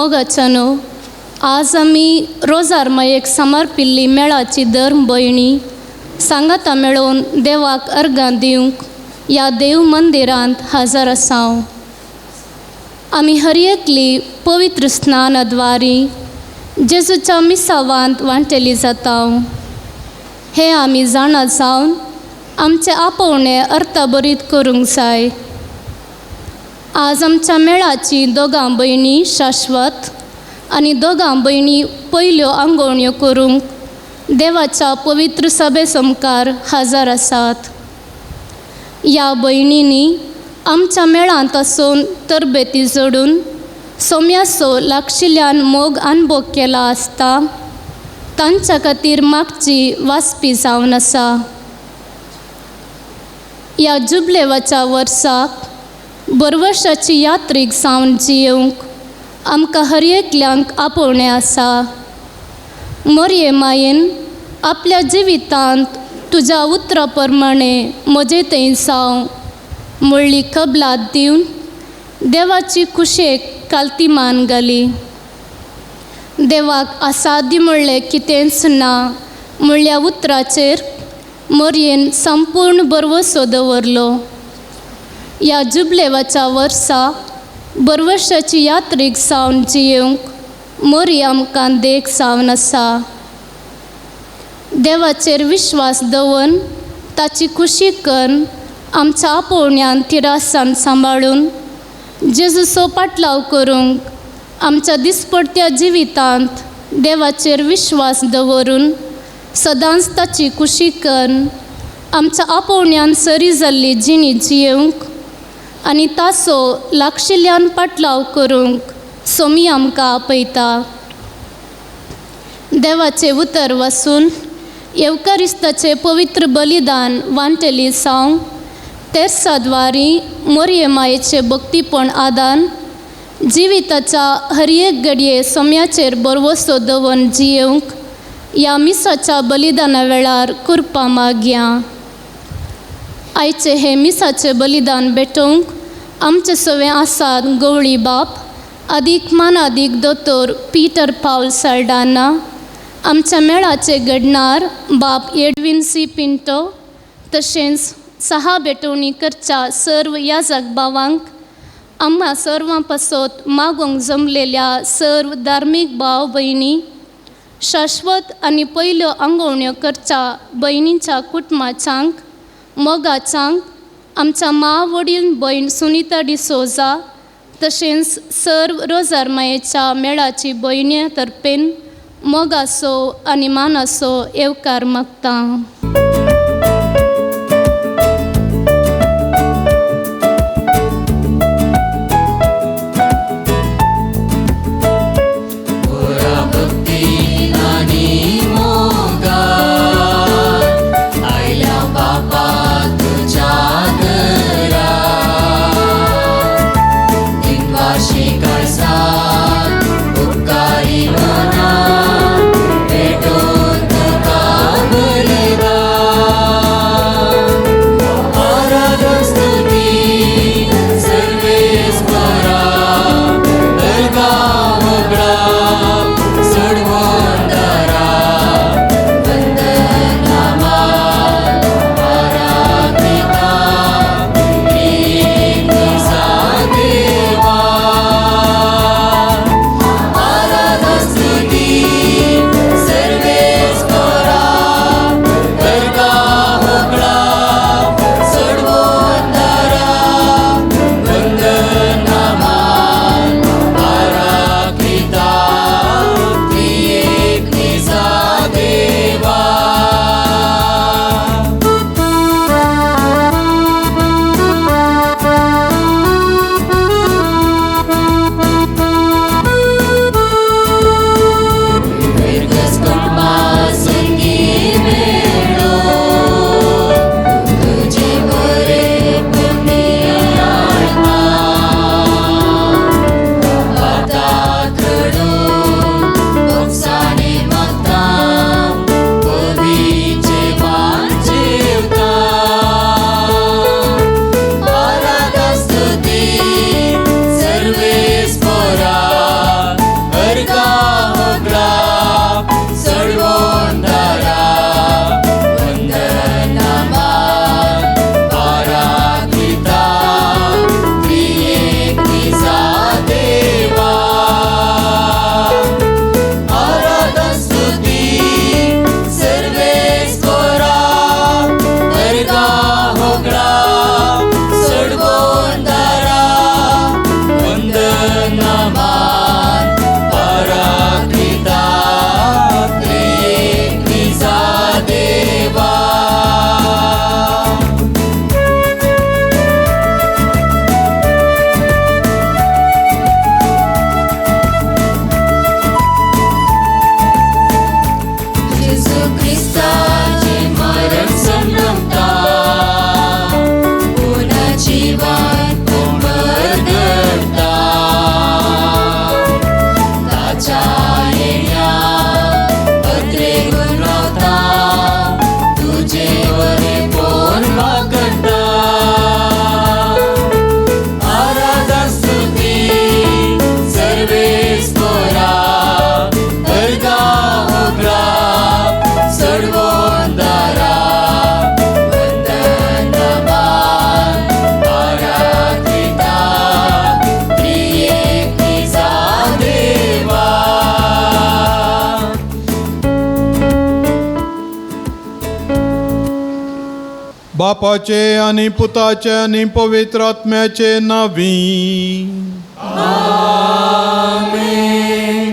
मोगाच्यानो, आज आमी रोजार मायेक समर्पिल्ली मेळाची धर्म भयणी सांगाता मेळोवन देवाक अर्गां दिवंक ह्या देव मंदिरांत हजर आसाव. आमी हर एकली पवित्र स्नानाद्वारी जेजूच्या मिसावांत वांटेली जाता. हें आमी जाणा जावन आमचे आपोवणें अर्थभरीत करूंक जाय. आज आमच्या मेळाची दोगां भयणी शाश्वत आनी दोगां भयणी पयल्यो आंगवण्यो करूंक देवाच्या पवित्र सभे समकार हजर आसात. ह्या भयणींनी आमच्या मेळांत आसून तरबेती जोडून सोम्यासो लागशिल्ल्यान मोग अनभोग केला आसता तांच्या खातीर मागची वाचपी जावन आसा. ह्या जुबलेवाच्या वर्साक बरवर्शाची यात्रीक जावन जियेवंक आमकां हर एकल्यांक आपोवणें आसा. मोरये मायेन आपल्या जिवितांत तुज्या उतरा प्रमाणें म्हजे थंय जावं मुळ्ळी कबलात दिवन देवाची कुशेक कालती मान घाली. देवाक असाध्य म्हणलें कितेंच ना म्हणल्या उतराचेर मोरयेन संपूर्ण बरवसो दवरलो. ह्या जुबलेवाच्या वर्सा बरवर्शाची यात्रीक जावन जियेवंक मोरी आमकां देख जावन आसा. देवाचेर विश्वास दवरून ताची खुशी करून आमच्या आपोवण्यान तिरासान सांबाळून जेजूचो पाटलाव करूंक आमच्या दिसपडत्या जिवितांत देवाचेर विश्वास दवरून सदांच ताची खुशी करून आमच्या आपोवण्यान सरी जाल्ली जिणी जियेवंक आनी ताचो लागशिल्ल्यान पाटलाव करूंक सोमी आमकां आपयता. देवाचें उतर वाचून येवकारिस्ताचें पवित्र बलिदान वांटेली जावं तेर्साद्वारी मोरये मायेचें भक्तीपण आदान जिविताच्या हर एक घडये सोम्याचेर बरवसो दवरून जियेवंक ह्या मिसाच्या बलिदाना वेळार कुरपा मागया. आयचें हें मिसाचें बलिदान भेटोवंक आमचे सवें आसात गवळी बाप आदीक मानादीक दोतोर पीटर पावल साल्डाना, आमच्या मेळाचे घडणार बाप एडविन सी पिंटो, तशेंच सहा भेटवणी करच्या सर्व याजक भावांक, आम्हा सर्वां पासत मागोंक जमलेल्या सर्व धार्मीक भाव भयणी, शाश्वत आनी पयल्यो आंगवण्यो करच्या भयणींच्या कुटुंबाच्यांक, मोगाच्यांक, आमच्या मा वडील भयण सुनिता डिसोजा, तशेंच सर्व रोजार मायेच्या मेळाची भयणी तर्फेन मोगाचो आनी मानाचो येवकार मागता. उपकारी मना भेटून तुका बलिदान. बापाचे आनी पुताचे आनी पवित्र आत्म्याचे नावी.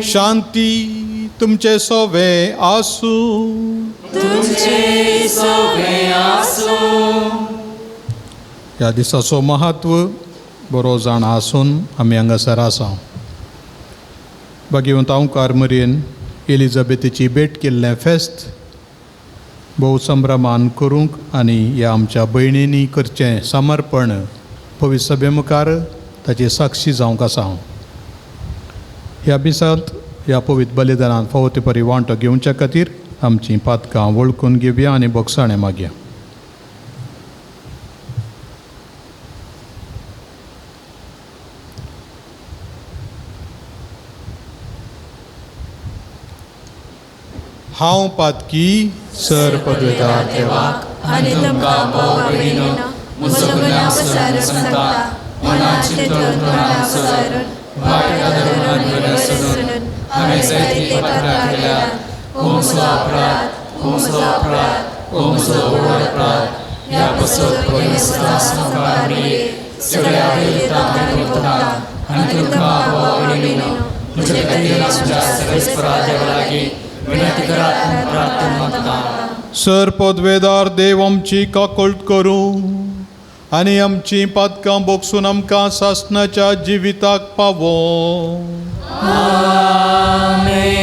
शांती तुमचे सोवे आसूं. तुमचे सोवे आसूं. ह्या दिसाचो महत्व बरो जाणा आसून आमी हांगासर आसा. भाग्यवंत अंकार मरयेन एलिझाबेथीची भेट केल्लें फेस्त भोव संभ्रमान करूंक आनी ह्या आमच्या भयणींनी करचें समर्पण पवित्र सभे मुखार ताची साक्षी जावंक आसा. ह्या मिसांत ह्या पवित्र बलिदानांत फावो ते परी वांटो घेवच्या खातीर आमचीं पातकां वळखून घेवया आनी बोगसाणें मागया. हांव पातकी सर पदवेदार देवाक आनी तुमकां भाव भयणीनो म्हजो गुन्यांव पसारून सांगता, मनाची तोंडान पसारून वायट आदरून आनी बरें सोदून हांवें जायतीं पात्रां केल्यात. हो म्हजो अपराध, हो म्हजो अपराध, हो म्हजो व्हड अपराध. ह्या पासत पवित्र संवसार सगळ्या देवतांक आनी भक्तांक आनी तुमकां भाव भयणीनो म्हज्या खातीर आमच्या सर्वेस्परा देवा लागीं विनंती करात म्हूण प्रार्थना मागता. सर पदवेदार देव आमची काकळट करूं आनी आमची पातकां बोगसून आमकां सासणाच्या जिविताक पावो. आमेन.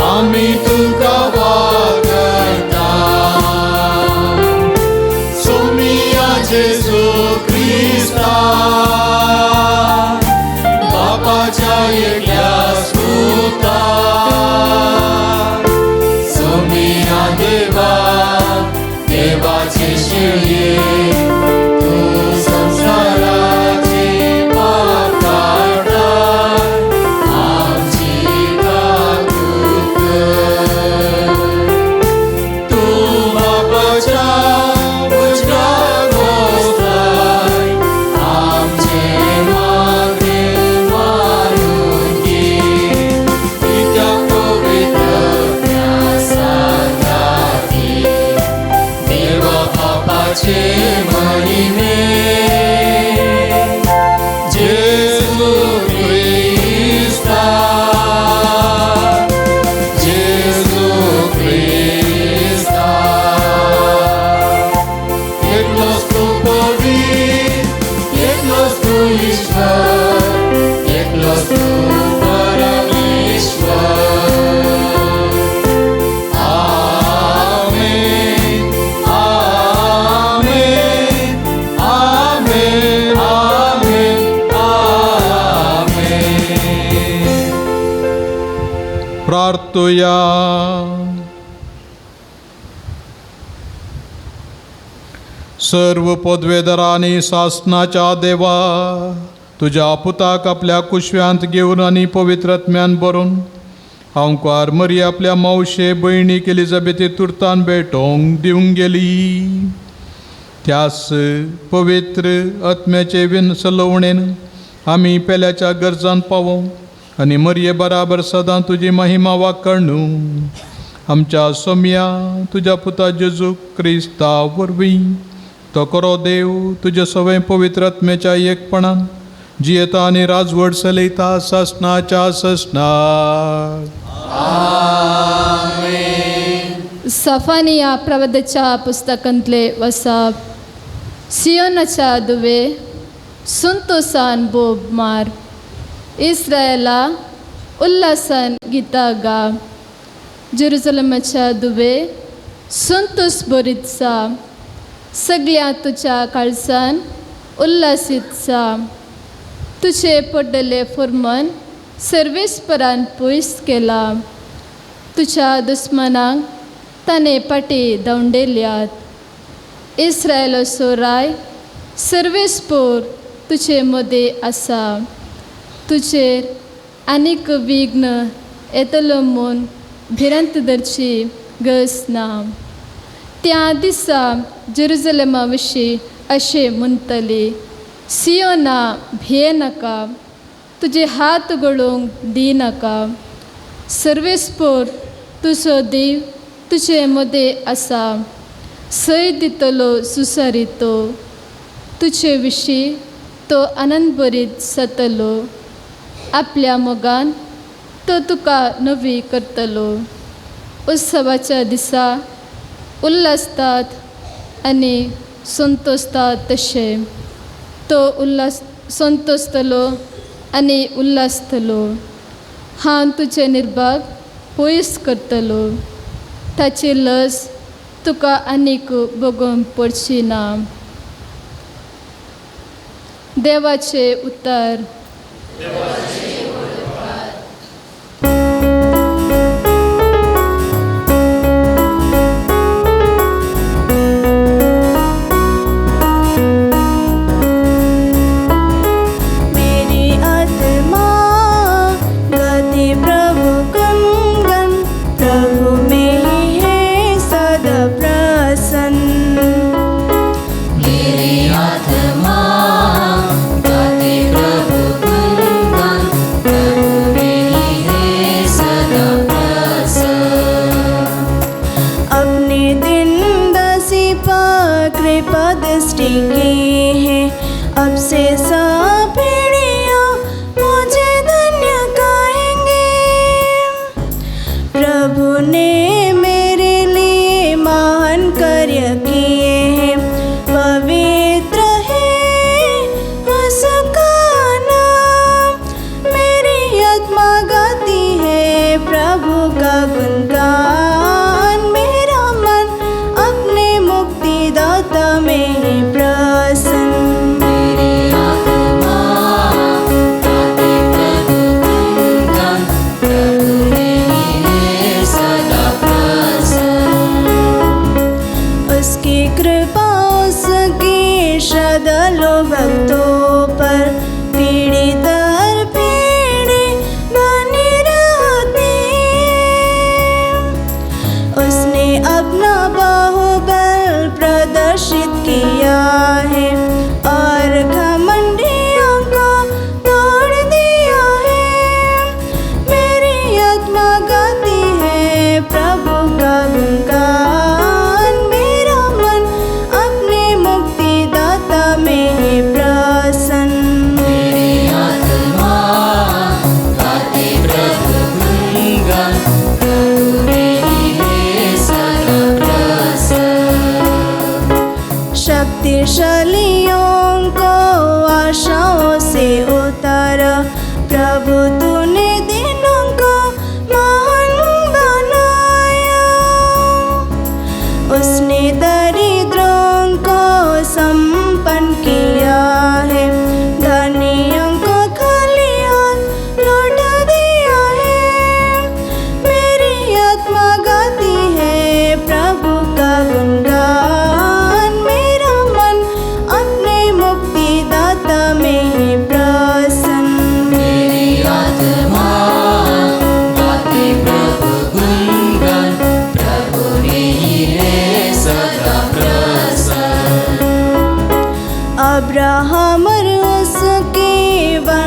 आमी तुका वागता सोमिया जेजू क्रिस्ता बापाच्या एकल्या सुता सोमिया देवा देवाचे शिळये तूं संवसाराचे पाप काडता आमची काकूत कर. तूं बापाच्या उजव्या गोस्ताय आमचे मागणें मानून घे. कित्याक पवित्र सांगाती देवा बापाचे महिमे जेजू क्रिस्ता जेजू क्रिस्ता. एकलोच तूं पवित्र एकलोच तूं ईश्वर एकलोच तूं परमेश्वर. आमेन आमेन आमेन आमेन आमेन. प्रार्थुया. सर्व पदवेदारांनी सासणाच्या देवा तुज्या पुताक आपल्या कुशव्यांत घेवन आनी पवित्र आत्म्यान भरून हांवकार मरी आपल्या मावशे भयणीक एलिझाबेथी तुर्तान भेटोवंक दिवंक गेली. त्यास पवित्र आत्म्याचे विन सलोवणेन आमी पेल्याच्या गरजान पावों आनी मरये बराबर सदां तुजी महिमा वाकणू आमच्या सोम्या तुज्या पुता जेजू क्रिस्ता वरवीं तो करो देव तुज्या सवय पवित्र आत्म्याच्या एकपणान जियेता आनी राजवट चलयता ससनाच्या ससना. सफानिया प्रवदाच्या पुस्तकांतले वसाप. सियोनाच्या दुवे संतोसान बोब मार, इस्रायला उल्हासान गितां गा. जेरुजलमाच्या दुवे संतोस बरीत सा, सगळ्या तुज्या काळसान उल्हासीत सा. तुजे पडलेले फुरमन सर्वेस्परान पयस केला, तुज्या दुस्मनांक ताणें पाटी धांवडयल्यात. इस्रायलाचो राय सर्वेस्पोर तुजे मदें आसा, तुजेर आनीक विघ्न येतलो म्हूण भिरांत धरची गरज ना. त्या दिसा जेरुजलेमा विशीं अशें म्हणटली, सियोना भिये नाका, तुजे हात गळोवंक दिनाका. सर्वेस्पोर तुजो देव तुजे मदें आसा, सय दितलो सुसारी तो, तुजे विशीं तो आनंद भरीत जातलो. आपल्या मोगान तो तुका नवी करतलो. उत्सवाच्या दिसा उल्हासतात आनी संतोसतात तशें तो उल्हास संतोसतलो आनी उल्हासतलो. हांव तुजें निर्भाग पयस करतलो, ताची लज तुका आनीक भोगोवंक पडची ना. देवाचें उतर. मेरी आत्मा गाती प्रभु गुणगान, प्रभु में ही है सदा प्रसन्न. मेरी आत्मा गाते प्रभु गुणगान, प्रभु में ही है सदा प्रसन्न. अपने दिन दासी पर कृपा दृष्टि की है, अब से सब पीढ़ियाँ मुझे धन्य कहेंगे. प्रभु ने मेरे लिए महान कार्य किए हैं, पवित्र है उसका नाम. मेरी आत्मा गाती है प्रभु का गुणगान, मेरा मन अपने मुक्तिदाता में है प्रसन्न. मेरी आत्मा गाते प्रभु गुणगान, प्रभु में ही है सदा प्रसन्न. उसकी कृपा उसके श्रद्धालु भक्तों पर पीढ़ी दर पीढ़ी बनी रहती. उसने अपना बाहुबल प्रदर्शित किया है और घमंडियों को तोड़ दिया है. मेरी आत्मा गाती है प्रभु का गुणगान, मेरा मन अपने मुक्तिदाता में है प्रसन्न. मेरी आत्मा गाते प्रभु गुणगान, प्रभु में ही है सदा प्रसन्न. शक्तिशालियों को आशाओं से उतारा, प्रभु तूने दिनों को महान बनाया. उसने दरिद्रों को संपन्न किया है, धनियों को खाली हाथ लौटा दिया है. मेरी आत्मा गाती है प्रभु का गुणगान, मेरा मन अपने मुक्तिदाता में है प्रसन्न. मेरी आत्मा गाते प्रभु गुणगान, प्रभु में ही है सदा प्रसन्न. अब्राहम और उसके वंश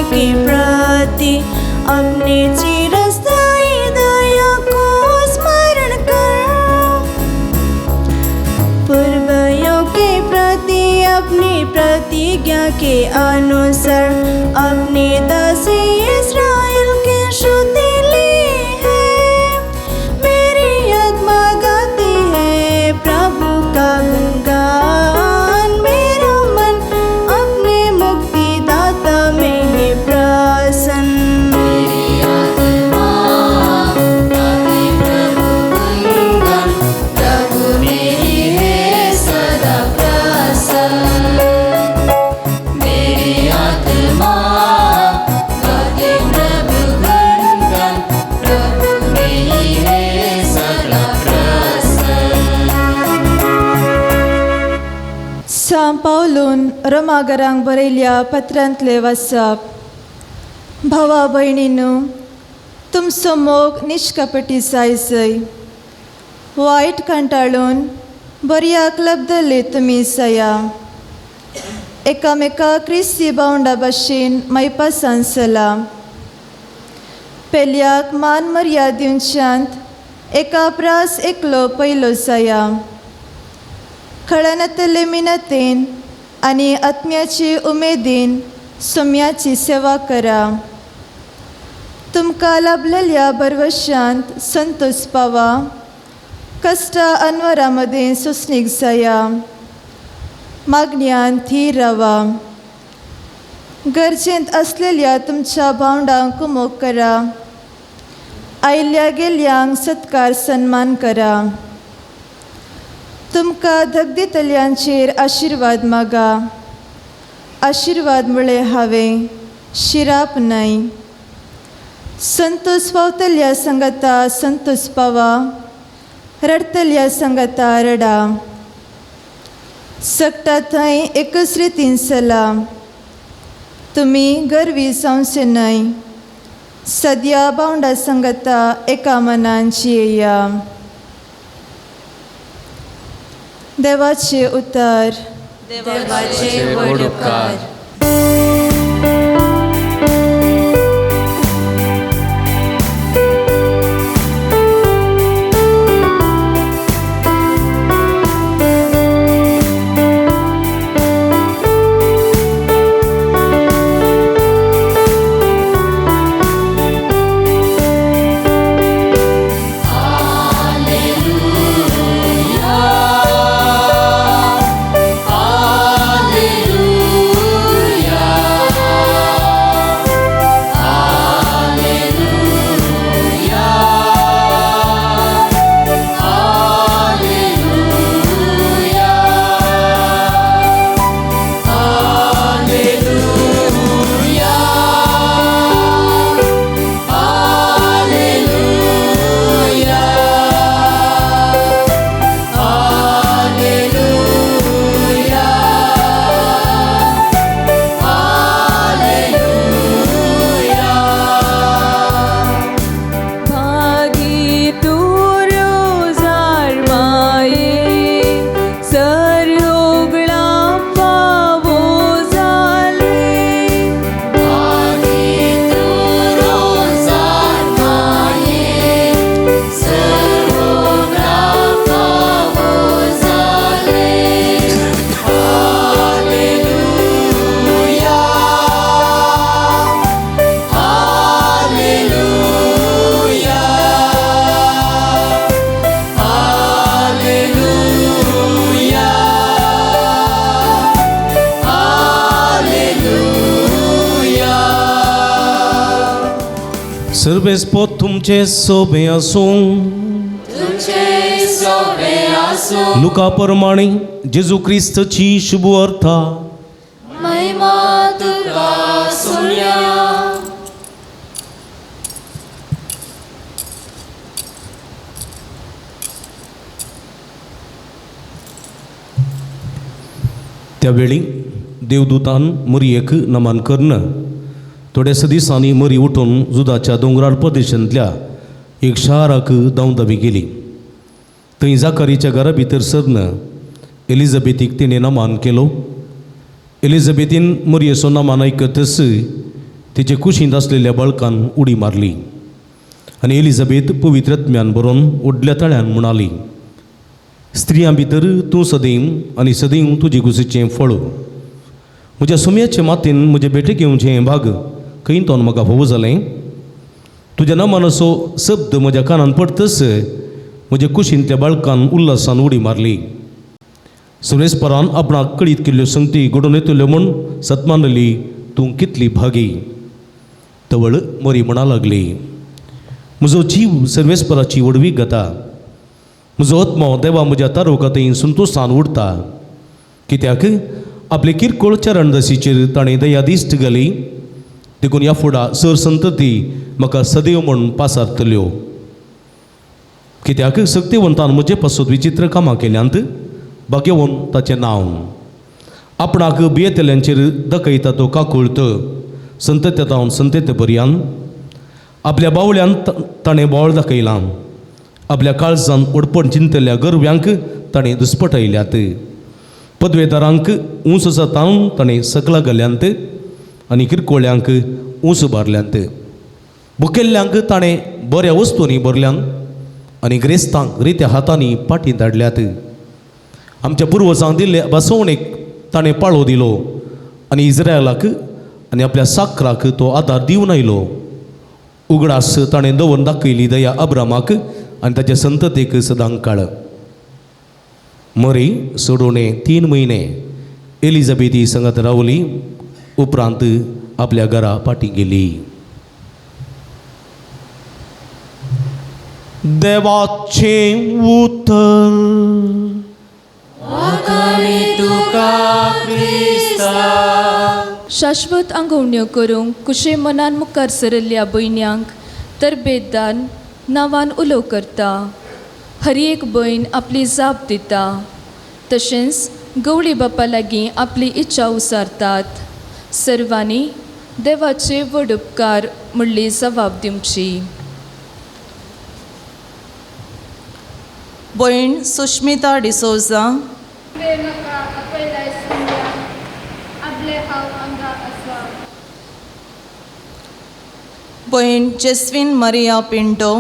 के प्रति अपनी चिरस्थायी दया को स्मरण कर। पूर्वजों के प्रति अपनी प्रतिज्ञा के अनुसार अपने दास इस्राएल के शुद्धि ली है। मेरी आत्मा गाती है प्रभु का गुणगान, मेरा मन अपने मुक्तिदाता में है प्रसन्न। सांत पावलून रोमागरांक बरयल्या पत्रांतले वाचप. भावा भयणीनू, तुमचो मोग निश्कपटी जायजय. वायट कंटाळून बऱ्याक लब्धले तुमी जाया. एकामेका क्रिस्ती भावंडा भाशेन मायपासान चला. पेल्याक मान मर्याद दिवच्यांत एका प्रास एकलो पयलो जाया. खळनातले मिनतेन आनी आत्म्याचे उमेदीन सोम्याची सेवा करा. तुमकां लाभलेल्या भरवशांत संतोष पावा. कश्टा अनवरा मदें सोंसणीक जाया. मागण्यान थीर रावा. गरजेंत आसलेल्या तुमच्या भावंडांक मोग करा. आयिल्ल्या गेल्ल्यांक सत्कार सन्मान करा. तुमकां धगदितल्यांचेर आशिर्वाद मागा. आशिर्वाद म्हळें हांवें, शिराप न्हय. संतोष पावतल्या संगता संतोष पावा, रडतल्या संगता रडा. सगटा थंय एकच रितीन चला. तुमी गर्वी जावचे न्हय. सद्या भावंडा संगता एका मनान जियेया. देवाचे उतर. देवाचे व्हड उपकार. सर्वेस्पोत तुमचे सोबे आसूं. लुका प्रमाणे जेजू क्रिस्तची शुभ अर्था. महिमा तुका सोन्या. त्यावेळी देवदूतान मरियेक नमन करून थोड्याशा दिसांनी मरी उठून जुदाच्या दोंगराळ प्रदेशांतल्या एक शाराक धांवधावी गेली. थंय जाकारीच्या घरा भितर सरन एलिझाबेथीक तिणें नमान केलो. एलिझाबेथीन मरयेचो नमान आयकतच तिचे कुशींत आसलेल्या बाळकान उडी मारली आनी एलिझाबेथ पवित्र आत्म्यान बरोवन व्हडल्या ताळ्यान म्हणाली, स्त्रियां भितर तूं सदैव आनी सदैव तुजे कुशीचें फळ. म्हज्या सुम्याचे मातीन म्हजे भेटेक येवचें हें भाग खंय तोन म्हाका फावो जालें. तुज्या नामान असो शब्द म्हज्या कानान पडतच म्हज्या कुशींतल्या बाळकान उल्हासान उडी मारली. सुरेशपरान आपणाक कळीत केल्ल्यो संगती घडोवन येतल्यो म्हूण सतमानली तूं कितली भागी. तवळ मरी म्हणा लागली, म्हजो जीव सर्वेस्पराची व्हडवीक गाता, म्हजो आत्मो देवा म्हज्या तारोका थंय संतोशान उडता. कित्याक आपले किरकोळ चरणदासीचेर ताणें दया दिश्ट घाली, देखून ह्या फुडा सर संतती म्हाका सदैव म्हूण पासारतल्यो. कित्याक सक्तेवंतान म्हजे पासत विचित्र कामां केल्यांत, भाग्यवंत ताचें नांव. आपणाक भियेतल्यांचेर दखयता तो काकुळत संतत्या तावन संतत्या पर्यान. आपल्या बावळ्यान ताणें बोळ दाखयलां, आपल्या काळजान व्हडपण चिंतल्या गरव्यांक ताणें दुस्पटयल्यात. पदवेदारांक ऊंच जातावन ताणें सकला घाल्यांत आनी किरकोळ्यांक ऊंच बारल्यांत. बुकेल्ल्यांक ताणें बऱ्या वस्तूंनी भरल्यात आनी ग्रेस्तांक रित्या हातांनी पाटी धाडल्यात. आमच्या पुर्वजांक दिल्ले बसवणेक ताणें पाळो दिलो आनी इस्रायलाक आनी आपल्या साकराक तो आदार दिवन आयलो. उगडास ताणें दवरून दाखयली दया अब्रामाक आनी ताच्या संततेक सदां काळ. मरी सोडोवणे 3 म्हयने एलिझाबेथी संगत रावली, उपरांत आपल्या घरा फाटीं गेली. देवाचें उतर. शाश्वत आंगवण्यो करूंक कुशे मनान मुखार सरिल्ल्या भयण्यांक तरबेदान नांवान उलो करता. हर एक भयण आपली जाप दिता, तशेंच गवळी बापा लागीं आपली इच्छा उसारतात. सर्वांनी देवाचे व्हड उपकार म्हणली जबाब दिवची. भयण सुष्मिता डिसोजा. भयण जेस्विन मरिया पिंटो.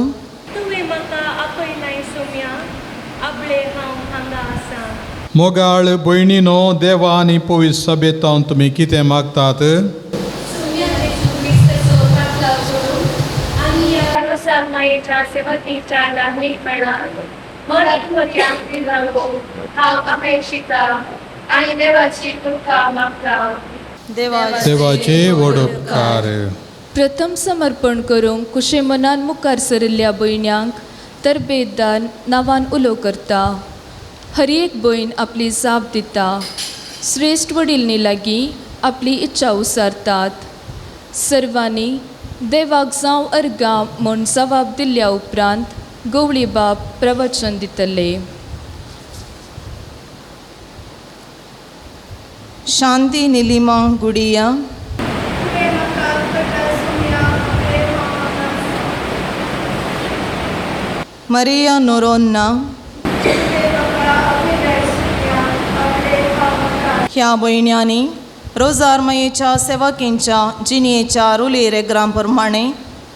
तुवें म्हाका आपयलाय सोम्या, आपले हांव हांगा आसा. मोगाळ भयणीनो, देवा आनी पवित्र सभेंत तुमी कितें मागतात? आनी देवाची कृपा मागता. देवाचे व्हड उपकार. प्रथम समर्पण करूंक कुशे मनान मुखार सरिल्ल्या भयण्यांक तरबेदान नांवान उलो करता. हर एक भयण आपली जाप दिता. श्रेश्ठ वडीलनी लागीं आपली इच्छा उसारतात. सर्वांनी देवाक जावं अर्गां म्हूण जबाब दिल्ल्या उपरांत गवळी बाप प्रवचन दितले. शांती निलिमा गुडिया. मरिया नोरोन्ना. ह्या भयण्यांनी रोजारमयेच्या सेवकींच्या जिणेच्या रुली रेग्रां प्रमाणे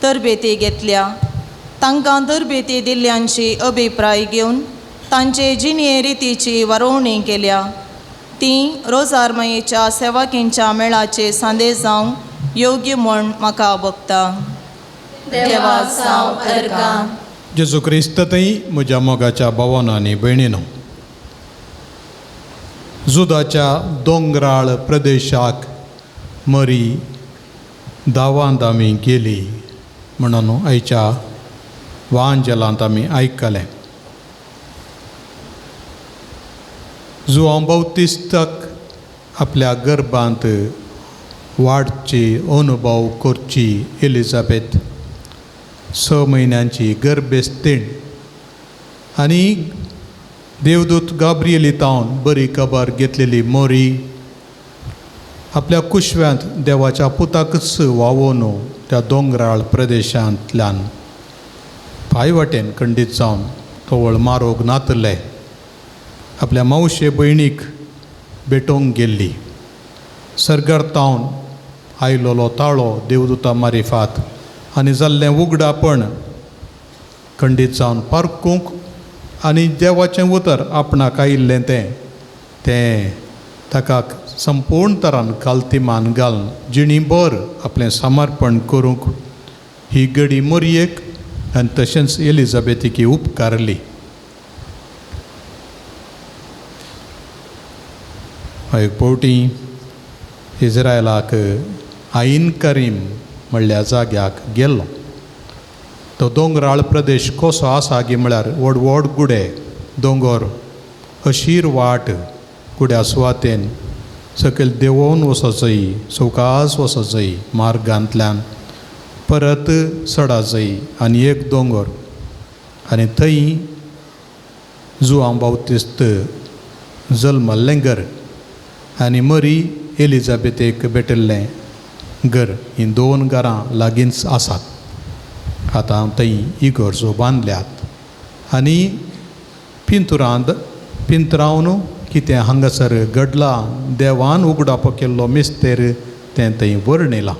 तरबेती घेतल्या. तांकां तरबेती दिल्ल्यांची अभिप्राय घेवन तांचे जिणये रितीची वरोवणी केल्या. ती रोजारमयेच्या सेवकींच्या मेळाचे सांदे जावंक योग्य म्हूण म्हाका भोगता. देवा जावं अर्गां. जेजू क्रिस्त थंय म्हज्या मोगाच्या भावान आनी भयणीनो, जुदाच्या दोंगराळ प्रदेशाक मरी दावांत आमी गेली म्हणून आयच्या वांजलांत आमी आयकलें. जुआंव बाप्तिस्ताक आपल्या गर्भांत वाडची अनुभव करची एलिझाबेथ 6 म्हयन्यांची गर्भेस्तीण आनी देवदूत गाब्रिएली तावन बरी खबर घेतलेली मोरी आपल्या कुशव्यांत देवाच्या पुताकच वावोवन त्या दोंगराळ प्रदेशांतल्यान पांय वाटेन खंडीत जावन तवळ मारोग नातले आपल्या मावशे भयणीक भेटोवंक गेल्ली. सर्गार तावन आयलोलो ताळो देवदूता मारिफात आनी जाल्लें उगडापण खंडीत जावन पारकूंक आनी देवाचें उतर आपणाक आयिल्लें तें तें ताका संपूर्ण तरान कालतिमान घालून जिणी भर आपलें समर्पण करूंक ही गडी मोरयेक आनी तशेंच एलिझाबेथीक उपकारली. एक फावटी इज्रायलाक आईन करीम म्हणल्या जाग्याक गेल्लो. तो दोंगराळ प्रदेश कसो आसा गी म्हळ्यार व्हड व्हड गुडे दोंगर, अशीर वाट, गुड्या सुवातेन सकयल देंवोवन वचो जाय, सवकास वचो जाय मार्गांतल्यान, परत सडा जाय आनी एक दोंगर आनी थंय जुआंव बाप्तिस्त जल्मल्लें घर आनी मरी एलिझाबेथेक भेटिल्लें घर, हीं दोन घरां लागींच आसात. आतां थंय इगर्जो बांदल्यात आनी पिंतुरांत पिंतरावन कितें हांगासर घडलां देवान उगडापो केल्लो मिस्तेर तें थंय वर्णिलां.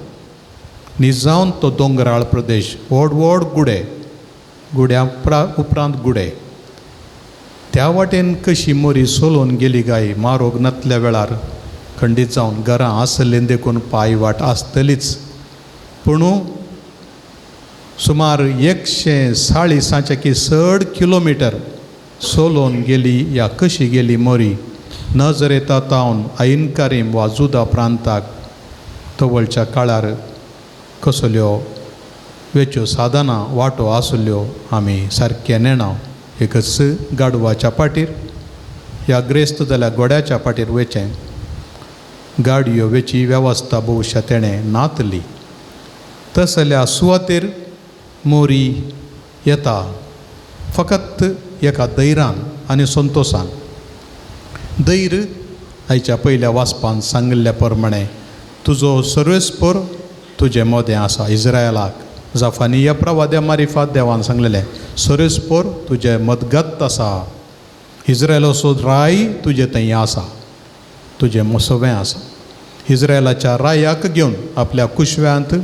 निजावन तो दोंगराळ प्रदेश, व्हड व्हड गुडे, गुड्या उपरांत गुडे, त्या वाटेन कशी मोरी सोलोवन गेली गाय मारोग नातल्या वेळार खंडीत जावन घरां आसलीं देखून पांय वाट आसतलीच. पूण सुमार 140 की चड किलोमिटर सोलोवन गेली या कशी गेली मोरी नजरेता तावन आईन कारीम वा जुदा प्रांताक तवळच्या काळार कसल्यो वेच्यो साधनां वाटो आसल्यो आमी सारकें नेणा. एकच गाडवाच्या पाटीर ह्या ग्रेस्त जाल्यार घोड्याच्या पाटीर वेचें, गाडयो वेची वेवस्था भोवशा तेणें नातली. तसल्या सुवातेर मोरी येता फकत एका धैरान आनी संतोशान. धैर्य आयच्या पयल्या वाचपान सांगिल्ल्या प्रमाणे तुजो सर्वेस्पर तुजे मोदें आसा. इज्रायलाक जाफानिया प्रवाद्या मारिफात देवान सांगलेलें सर्वेस्पर तुजे मदगत आसा, इज्रायलाचो राय तुजे थंय आसा, तुजें मोसवें आसा. इज्रायलाच्या रायाक घेवन आपल्या कुशव्यांत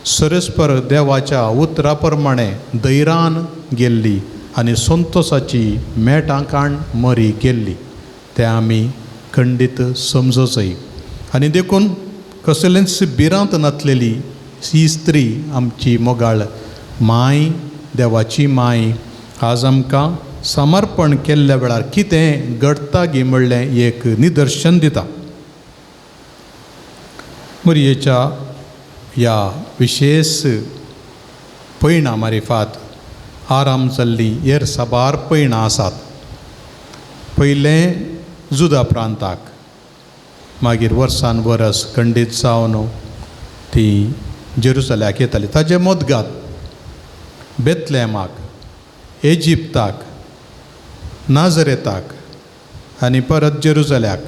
सर्वेस्पर देवाच्या उतरा प्रमाणे धैरान गेल्ली आनी संतोशाची मेटां काण मरी गेल्ली तें आमी खंडीत समजोचय. आनी देखून कसलेंच भिरांत नातलेली ही स्त्री आमची मोगाळ माय, देवाची माय, आज आमकां समर्पण केल्ल्या वेळार कितें घडटा गी म्हणलें एक निदर्शन दिता. मोरयेच्या ह्या विशेश पयणा मारिफात आराम जाल्ली हेर साबार पयणां आसात. पयलें जुदा प्रांताक, मागीर वर्सान वरस खंडीत जावन ती जेरुसल्याक येताली. ताजे मोदगात बेतलेमाक, एजिप्ताक, नाजरेताक आनी परत जेरुसल्याक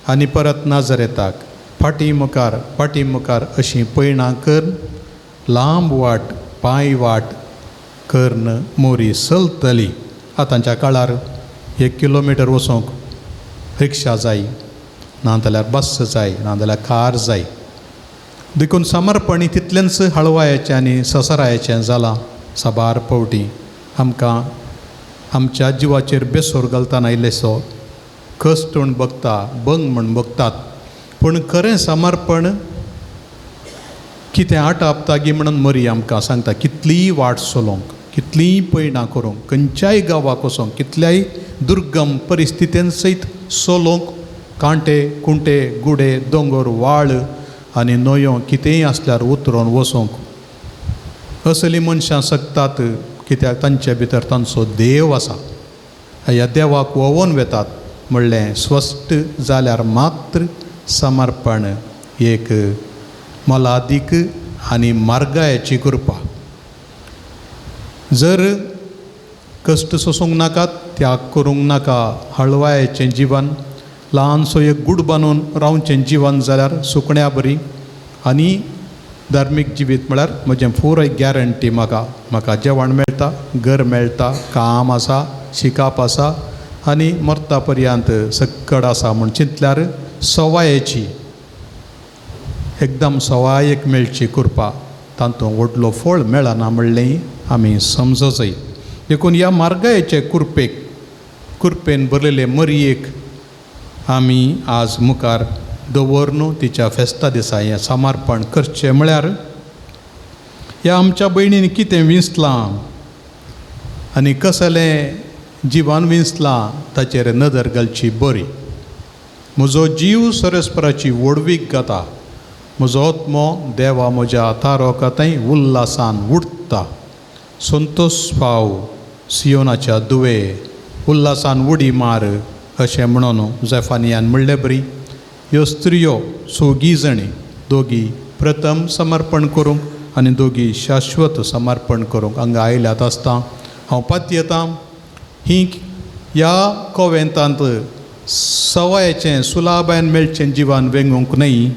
आनी परत नाजरेताक, फाटीं मुखार फाटीं मुखार अशीं पयणां करून लांब वाट पांय वाट करून मोरी चलतली. आतांच्या काळार 1 किलोमिटर वचोंक रिक्षा जाय, नाजाल्यार बस जाय, नाजाल्यार कार जाय. देखून समर्पणी तितलेंच हळवायाचें आनी ससरायाचें जालां. साबार फावटी आमकां आमच्या जिवाचेर बेसोर घालतना इल्लेसो कश्ट म्हूण बगता, बंग म्हूण बगतात, पूण खरें समर्पण कितें आटापता गी म्हणून मरी आमकां सांगता. कितलीय वाट चलोवंक, कितलीय पयणां करूंक, खंयच्याय गांवाक वचोंक, कितल्याय दुर्गम परिस्थितीन सयत चलोवंक, कांटे कुंटे गुडे दोंगर वाळ आनी न्हंयो कितेंय आसल्यार उतरोन वचोंक असलीं मनशां शकतात. कित्याक तांचे भितर तांचो देव आसा. ह्या देवाक वोवोन वेतात म्हणलें स्वस्थ जाल्यार मात्र समर्पण एक मोलादीक आनी मार्गायाची कृपा. जर कश्ट सोसूंक नाकात, त्याग करूंक नाका, हळवायाचें जिवन, ल्हानसो एक गूड बांदून रावचें जिवन जाल्यार सुकण्या बरी आनी धार्मीक जिवीत म्हळ्यार म्हजें पुराय गॅरंटी, म्हाका म्हाका जेवण मेळटा, घर मेळटा, काम आसा, शिकाप आसा आनी मरता पर्यंत सक्कड आसा म्हूण चिंतल्यार सवायेची एकदम सवायेक मेळची कृपा तातूंत व्हडलो फळ मेळना म्हणलें आमी समजय. देखून ह्या मार्गायेचे कृपेक कृपेन भरलेले मरयेक आमी आज मुखार दवरनु तिच्या फेस्ता दिसा हें समर्पण करचें म्हळ्यार ह्या आमच्या भयणीन कितें विंचलां आनी कसलें जिवान विंचलां ताचेर नदर घालची बरी. म्हजो जीव सरस्पराची व्हडवीक गाता, म्हजो आत्मो देवा म्हज्या तारोकांतय उल्हासान उडटा. संतोश पाव सियोनाच्या दुवे उल्हासान उडी मार अशें म्हणून जेफानियान म्हणलें बरी. ह्यो स्त्रियो सोगी जाणी दोगी प्रथम समर्पण करूंक आनी दोगी शाश्वत समर्पण करूंक हांगा आयल्यात आसता हांव पातयेतां. ही ह्या कोवेंतांत सवायेचें सुलाबायन मेळचें जिवन वेंगूंक न्हय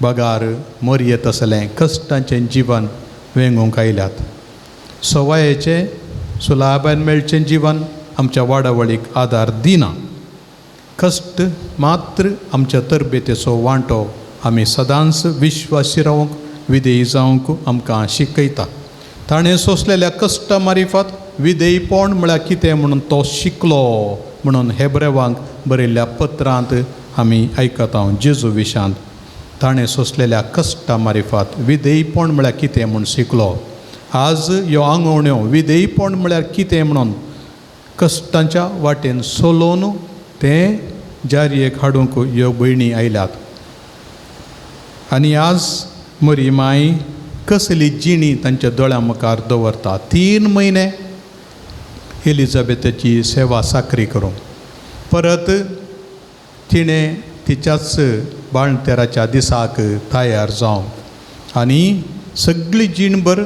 बगार मरयेत आसलें कश्टांचें जिवन वेंगूंक आयल्यात. सवायेचें सुलाबायन मेळचें जिवन आमच्या वाडावळीक आदार दिना. कश्ट मात्र आमच्या तरबेतेचो वांटो आमी सदांच विश्वासी रावंक विधेयी जावंक आमकां शिकयता. ताणें सोंसलेल्या कश्टा मारिफात विधेयीपण म्हळ्यार कितें म्हणून तो शिकलो म्हणून हेब्रेवांक बरयल्ल्या पत्रांत आमी आयकता जेजू विशांत. ताणें सोंसलेल्या कश्टा मारिफात विधेयीपण म्हळ्यार कितें म्हूण शिकलो. आज ह्यो आंगवण्यो विधेयीपण म्हळ्यार कितें म्हणून कश्टांच्या वाटेन सोलोवन तें जारयेक हाडूंक ह्यो भयणी आयल्यात. आनी आज मरी माय कसली जिणी तांच्या दोळ्यां मुखार दवरता. 3 म्हयने एलिझाबेथाची सेवा साकरी करूंक परत तिणें तिच्याच बाळंतेराच्या दिसाक तयार जावंक आनी सगळी जीणभर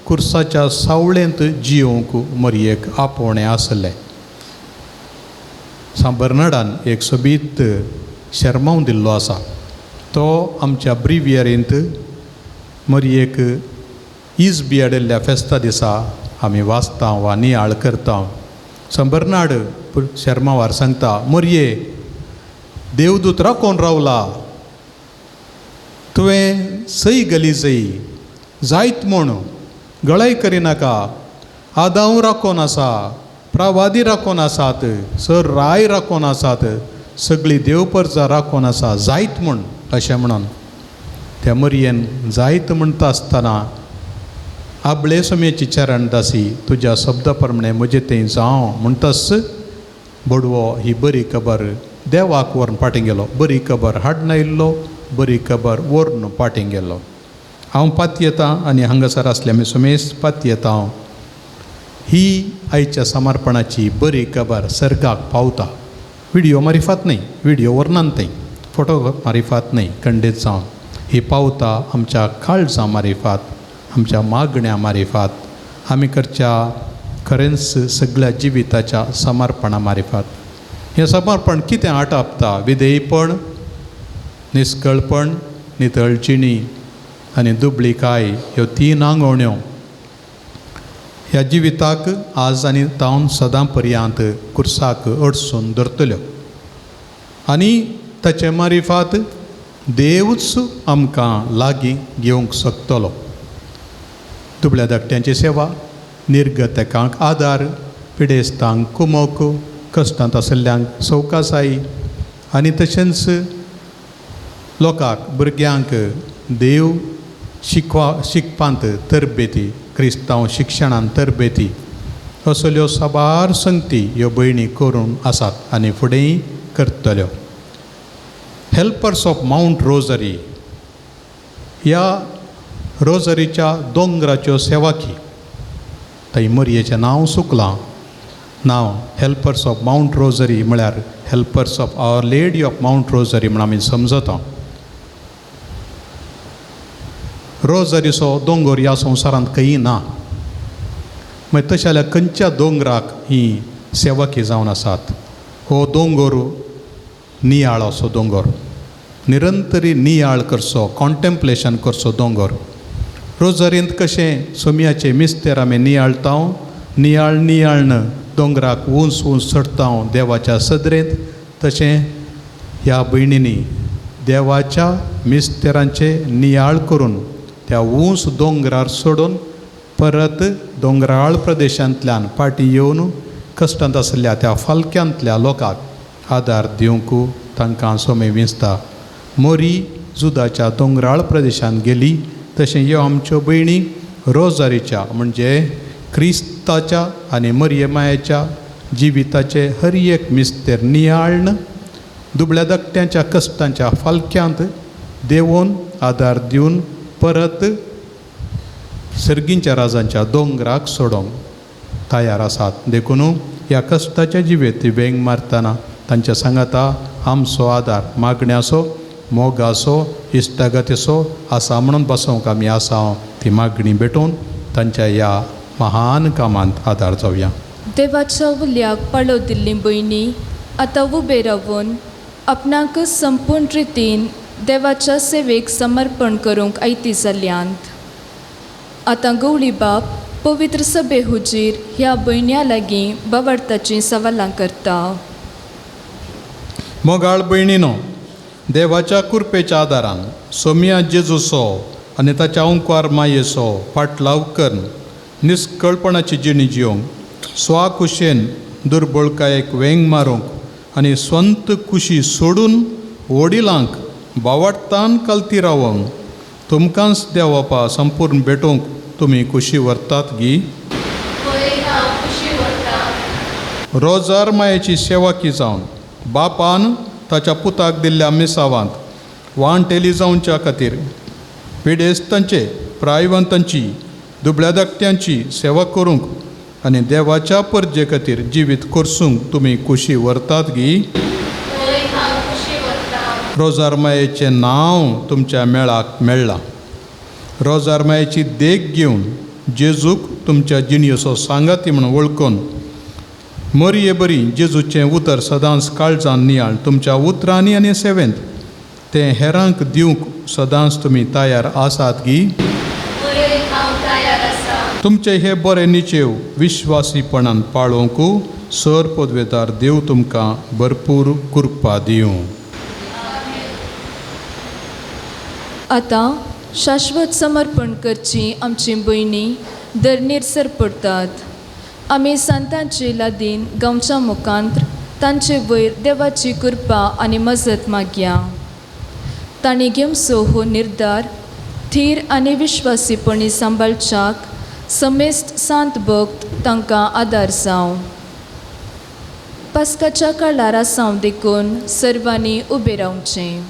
कुर्साच्या सावळेंत जियोवंक मरयेक आपोवणें आसलें. सांत बर्नाडान एक सोबीत शेर्मांव दिल्लो आसा. तो आमच्या ब्रिवियरींत मरयेक is बियाडिल्ल्या फेस्ता दिसा आमी वाचता वा नियाळ करता. सांत बर्नाड शेर्मांवार सांगता, मरये देवदूत राखोन रावला, तुवें सई गली जई जायत म्हूण गळाय करिनाका. आदांव राखोन आसा, प्रावादी राखोन आसात, सर राय राखोन आसात, सगळी देवपर्जा राखोन आसा जायत म्हूण अशें म्हणून त्या मरयेन जायत म्हणटा आसतना आबळे सोमयेची चरण दासी तुज्या शब्दा प्रमाणे म्हजें तें जावं म्हणटाच बडवो ही बरी खबर देवाक व्हरून फाटीं गेलो. बरी खबर हाडून आयिल्लो, बरी खबर व्हरून फाटीं गेलो. हांव पातयेतां आनी हांगासर आसल्या आमी सुमेस पातयेतां. ही आयच्या समर्पणाची बरी खबर सर्गाक पावता. विडियो मारिफात न्हय, विडियो व्हरनात थंय, फोटो मारिफात न्हय, खंडीत जावन ही पावता आमच्या काळजां मारिफात, आमच्या मागण्या मारिफात, आमी करच्या खरेंच सगळ्या जिविताच्या समर्पणा मारिफात. हें समर्पण कितें आटापता? विधेयपण, निस्कळपण, नितळचिणी आनी दुबळीकाय ह्यो 3 आंगवण्यो ह्या जिविताक आज आनी तावन सदां पर्यंत कुर्साक अडसून धरतल्यो. आनी ताचे मारिफात देवूच आमकां लागीं घेवंक शकतलो. दुबळ्या धाकट्यांची सेवा, निर्गतकांक आदार, पिडेस्तांक कुमोक, कश्टांत आशिल्ल्यांक सवकासाय आनी तशेंच लोकांक भुरग्यांक देव शिकपांत तरबेती, क्रिस्तांव शिक्षणांत तरबेती असल्यो साबार संगती ह्यो भयणी करून आसात आनी फुडेंय करतल्यो. हेल्पर्स ऑफ मावंट रोजरी ह्या रोजरीच्या दोंगराच्यो सेवाकी थंय मरयेचें नांव सुकलां. नांव हेल्पर्स ऑफ मावंट रोजरी म्हळ्यार helpers of our lady of mount rosary म्हण आमी समजता. रोजरीचो दोंगर ह्या संवसारांत खंयी ना. मागीर तशें जाल्यार खंयच्या दोंगराक ही सेवाकी जावन आसात? हो दोंगर नियाळ असो दोंगर, निरंतरी नियाळ करचो, कॉन्टेम्पलेशन करचो दोंगर. रोजरींत कशें सोमयाचे मिस्तेर आमी नियाळता, नियाळ नियाळन दोंगराक उंच उंच चडता देवाच्या सदरेंत, तशें ह्या भयणींनी देवाच्या मिस्तेरांचे नियाळ करून त्या ऊंच दोंगरार सोडून परत दोंगराळ प्रदेशांतल्यान फाटीं येवन कश्टांत आशिल्ल्या त्या फालक्यांतल्या लोकांक आदार दिवंक तांकां सोमे विंचता. मोरी जुदाच्या दोंगराळ प्रदेशांत गेली तशें ह्यो आमच्यो भयणी रोजारीच्या म्हणजे क्रिस्ताच्या आनी मरिये मायेच्या जिविताचे हर एक मिस्तेर नियाळ्ण दुबळ्या धाकट्यांच्या कश्टांच्या फालक्यांत देंवोवन आदार दिवन परत सर्गींच्या राजांच्या दोंगराक सोडोवंक तयार आसात. देखून ह्या कश्टाच्या जिवेत ती वेंग मारतना तांच्या सांगाता आमचो आदार मागण्याचो मोगाचो इश्टागतीचो आसा म्हणून बसोवंक आमी आसा ती मागणी भेटोवन तांच्या ह्या महान कामांत आदार जावया. देवाच्या उल्याक पाळो दिल्ली भयणी आतां उबे रावन आपणाकच संपूर्ण रितीन देवाच्या सेवेक समर्पण करूंक आयती जाल्यांत. आतां गवळी बाप पवित्र सभे हुजीर ह्या भयण्यां लागीं बावडताचीं सवालां करता. मोगाळ भयणीनो, देवाच्या कृपेच्या आदारान सोमिया जेजूचो आनी ताच्या अंकुआर मायेचो फाटलाव करून निस्कळपणाची जिणी जियोंक स्वाकुशेन दुर्बळकायेक वेंग मारूंक आनी स्वंत कुशी सोडून वडिलांक बावडतान कलती रावंक तुमकांच देवापा संपूर्ण भेटोवंक तुमी कुशी व्हरतात गी? रोजार मायेची सेवाकी जावन बापान ताच्या पुताक दिल्ल्या मिसावांत वांटेली जावच्या खातीर पिडेस्तांचे प्रायवंतांची दुबळ्या धाकट्यांची सेवा करूंक आनी देवाच्या परजे खातीर जिवीत करसूंक तुमी कुशी व्हरतात गी? रोजार मायेचें नांव तुमच्या मेळाक मेळ्ळां. रोजार मायेची देख घेवन जेजूक तुमच्या जिणयेचो सांगाती म्हूण वळखून मरये बरी जेजूचें उतर सदांच काळजान नियाळ तुमच्या उतरांनी आनी सेवेंत तें हेरांक दिवंक सदांच तुमी तयार आसात गी? तुमचे हे बरे निचेव विश्वासीपणान पाळोवंक सर पदवेदार देव तुमकां भरपूर कृपा दिवं. आतां शाश्वत समर्पण करची आमची भयणी धरणीर सरपडटात. आमी सांतांचे लादीन गांवच्या मुखांत तांचे वयर देवाची कृपा आनी मजत मागया. तांणी घेवचो हो निर्धार थीर आनी विश्वासीपणी सांबाळच्याक समेस्त सांत भक्त तांकां आदार जावं. पास्काच्या काळार आसाव देखून सर्वांनी उबें रावचें.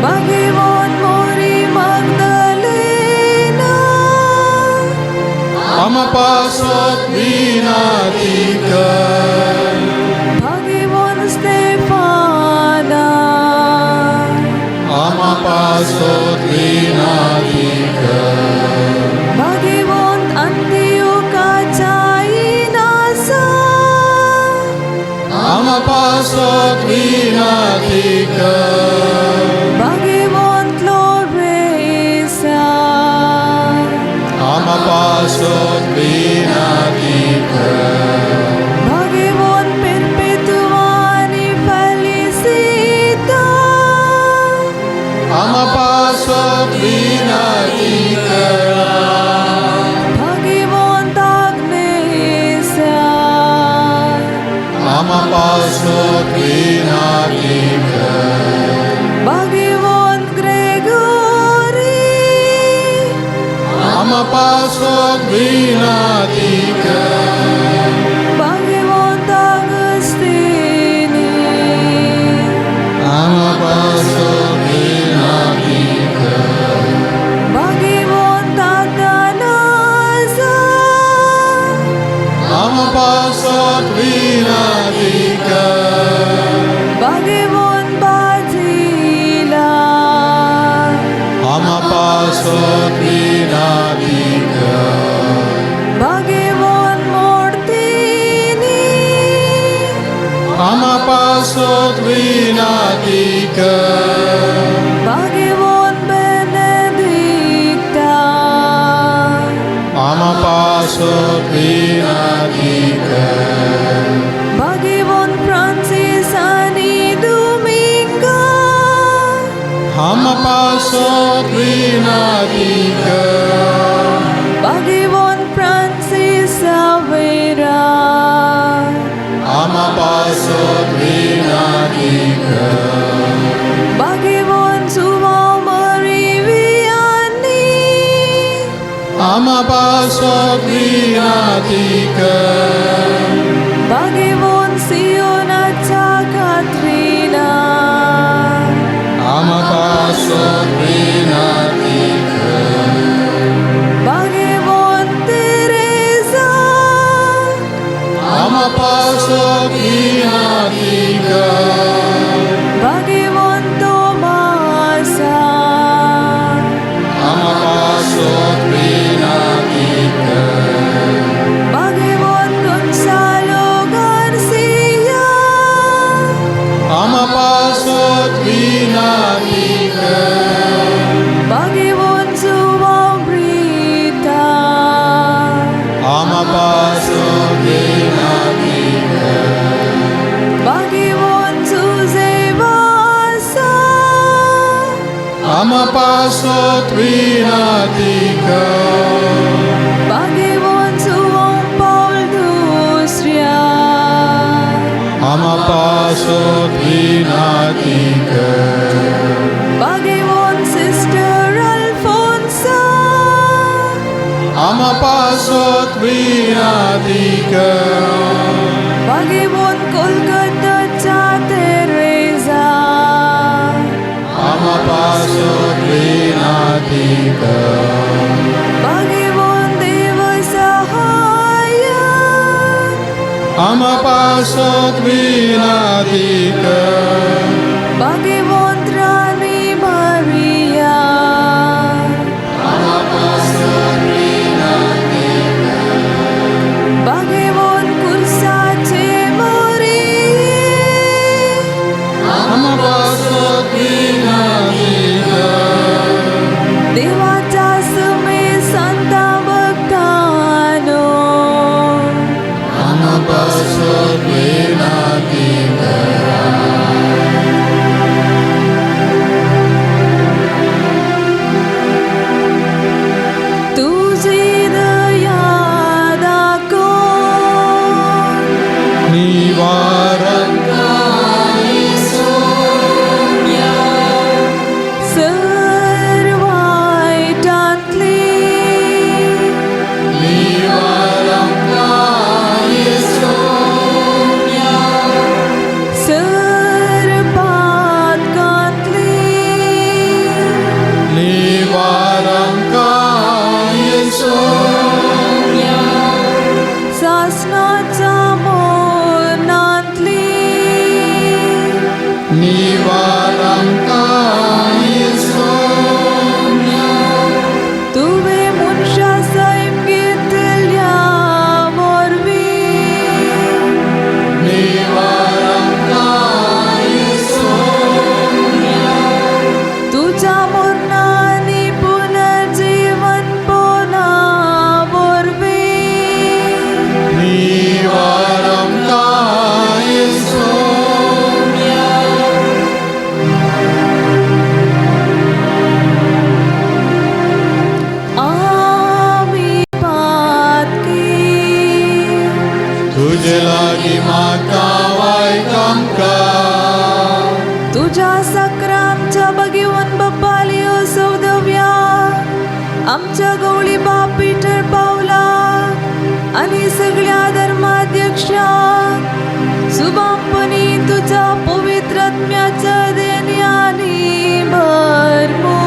Bhagavan आमा पासत विनाती कर. भाग्यवान स्तेफाना, आमा पासत विनाती कर. भाग्यवंत अंतियोकाच्या इनासा, आमा पासत विनाती कर. भाग्यवंत लोरेसा, आमा पासत विनाती कर. भाग्यवंत पेरपेतुआ आनी फेलिसिता, आमा पासत विनाती कर. भाग्यवंत आग्नेसा, आमा पासत विनाती कर. भाग्यवंत ग्रेगोरी, आमा पासत विनाती कर. भाग्यवंत आगस्तिनी, आमा पासत विनाती कर. भाग्यवंत आतानासा, आमा पासत विनाती कर. भाग्यवंत बाजिला, आमा पासत विनाती कर. भाग्यवंत मोडतिनी, आमा पासत विनाती कर. भाग्यवंत बेनेदिक्ता, आमा पासत विनाती कर. भाग्यवंत फ्रांसीस आनी दुमिंगा, आमा पासत विनाती कर. भाग्यवंत फ्रांसीस सावेरा, आमा पासत विनाती कर. भाग्यवंत जुवांव मरी वियानी, आमा पासत विनाती कर. भाग्यवंत सियोनाच्या कात्रिना, आमा पासत विनाती कर. भाग्यवंत तेरेसा, आमा पासत विनाती कर. भाग्यवंत तोमासा, आमा पासत विनाती कर. भाग्यवंत गोन्सालो गार्सिया, आमा पासत विनाती कर. भाग्यवंत जुवांव ब्रिता, आमा पासत विनाती कर. भाग्यवंत जुझे वासा, आमा पासत विनाती कर. भाग्यवंत जुवांव पावल दुसऱ्या, आमा पासत विनाती कर. भाग्यवंत सिस्टर अल्फोन्सा, आमा पासत विनाती कर. भाग्यवंत कोलकाताच्या तेरेझा, आमा पासत विनाती कर. भाग्यवंत देवसहाय, आमा पासत विनाती कर. भाग्यवंत राणी मारिया, आमा पासत विनाती कर. भाग्यवंत कुर्साचे मोरी, आमा पासत विनाती कर. देवाच्या समे संता भक्तानो, आमा पासत विनाती कर. लागीं मागता आयक आमकां. तुज्या साक्रामच्या भगेवन बाप्पालियो सौदव्या आमच्या गवळी बाप पीटर पावला आनी सगळ्या धर्माध्यक्षांक सुबामपणी तुज्या पवित्र आत्म्याच्या देण्यानी भरमूर.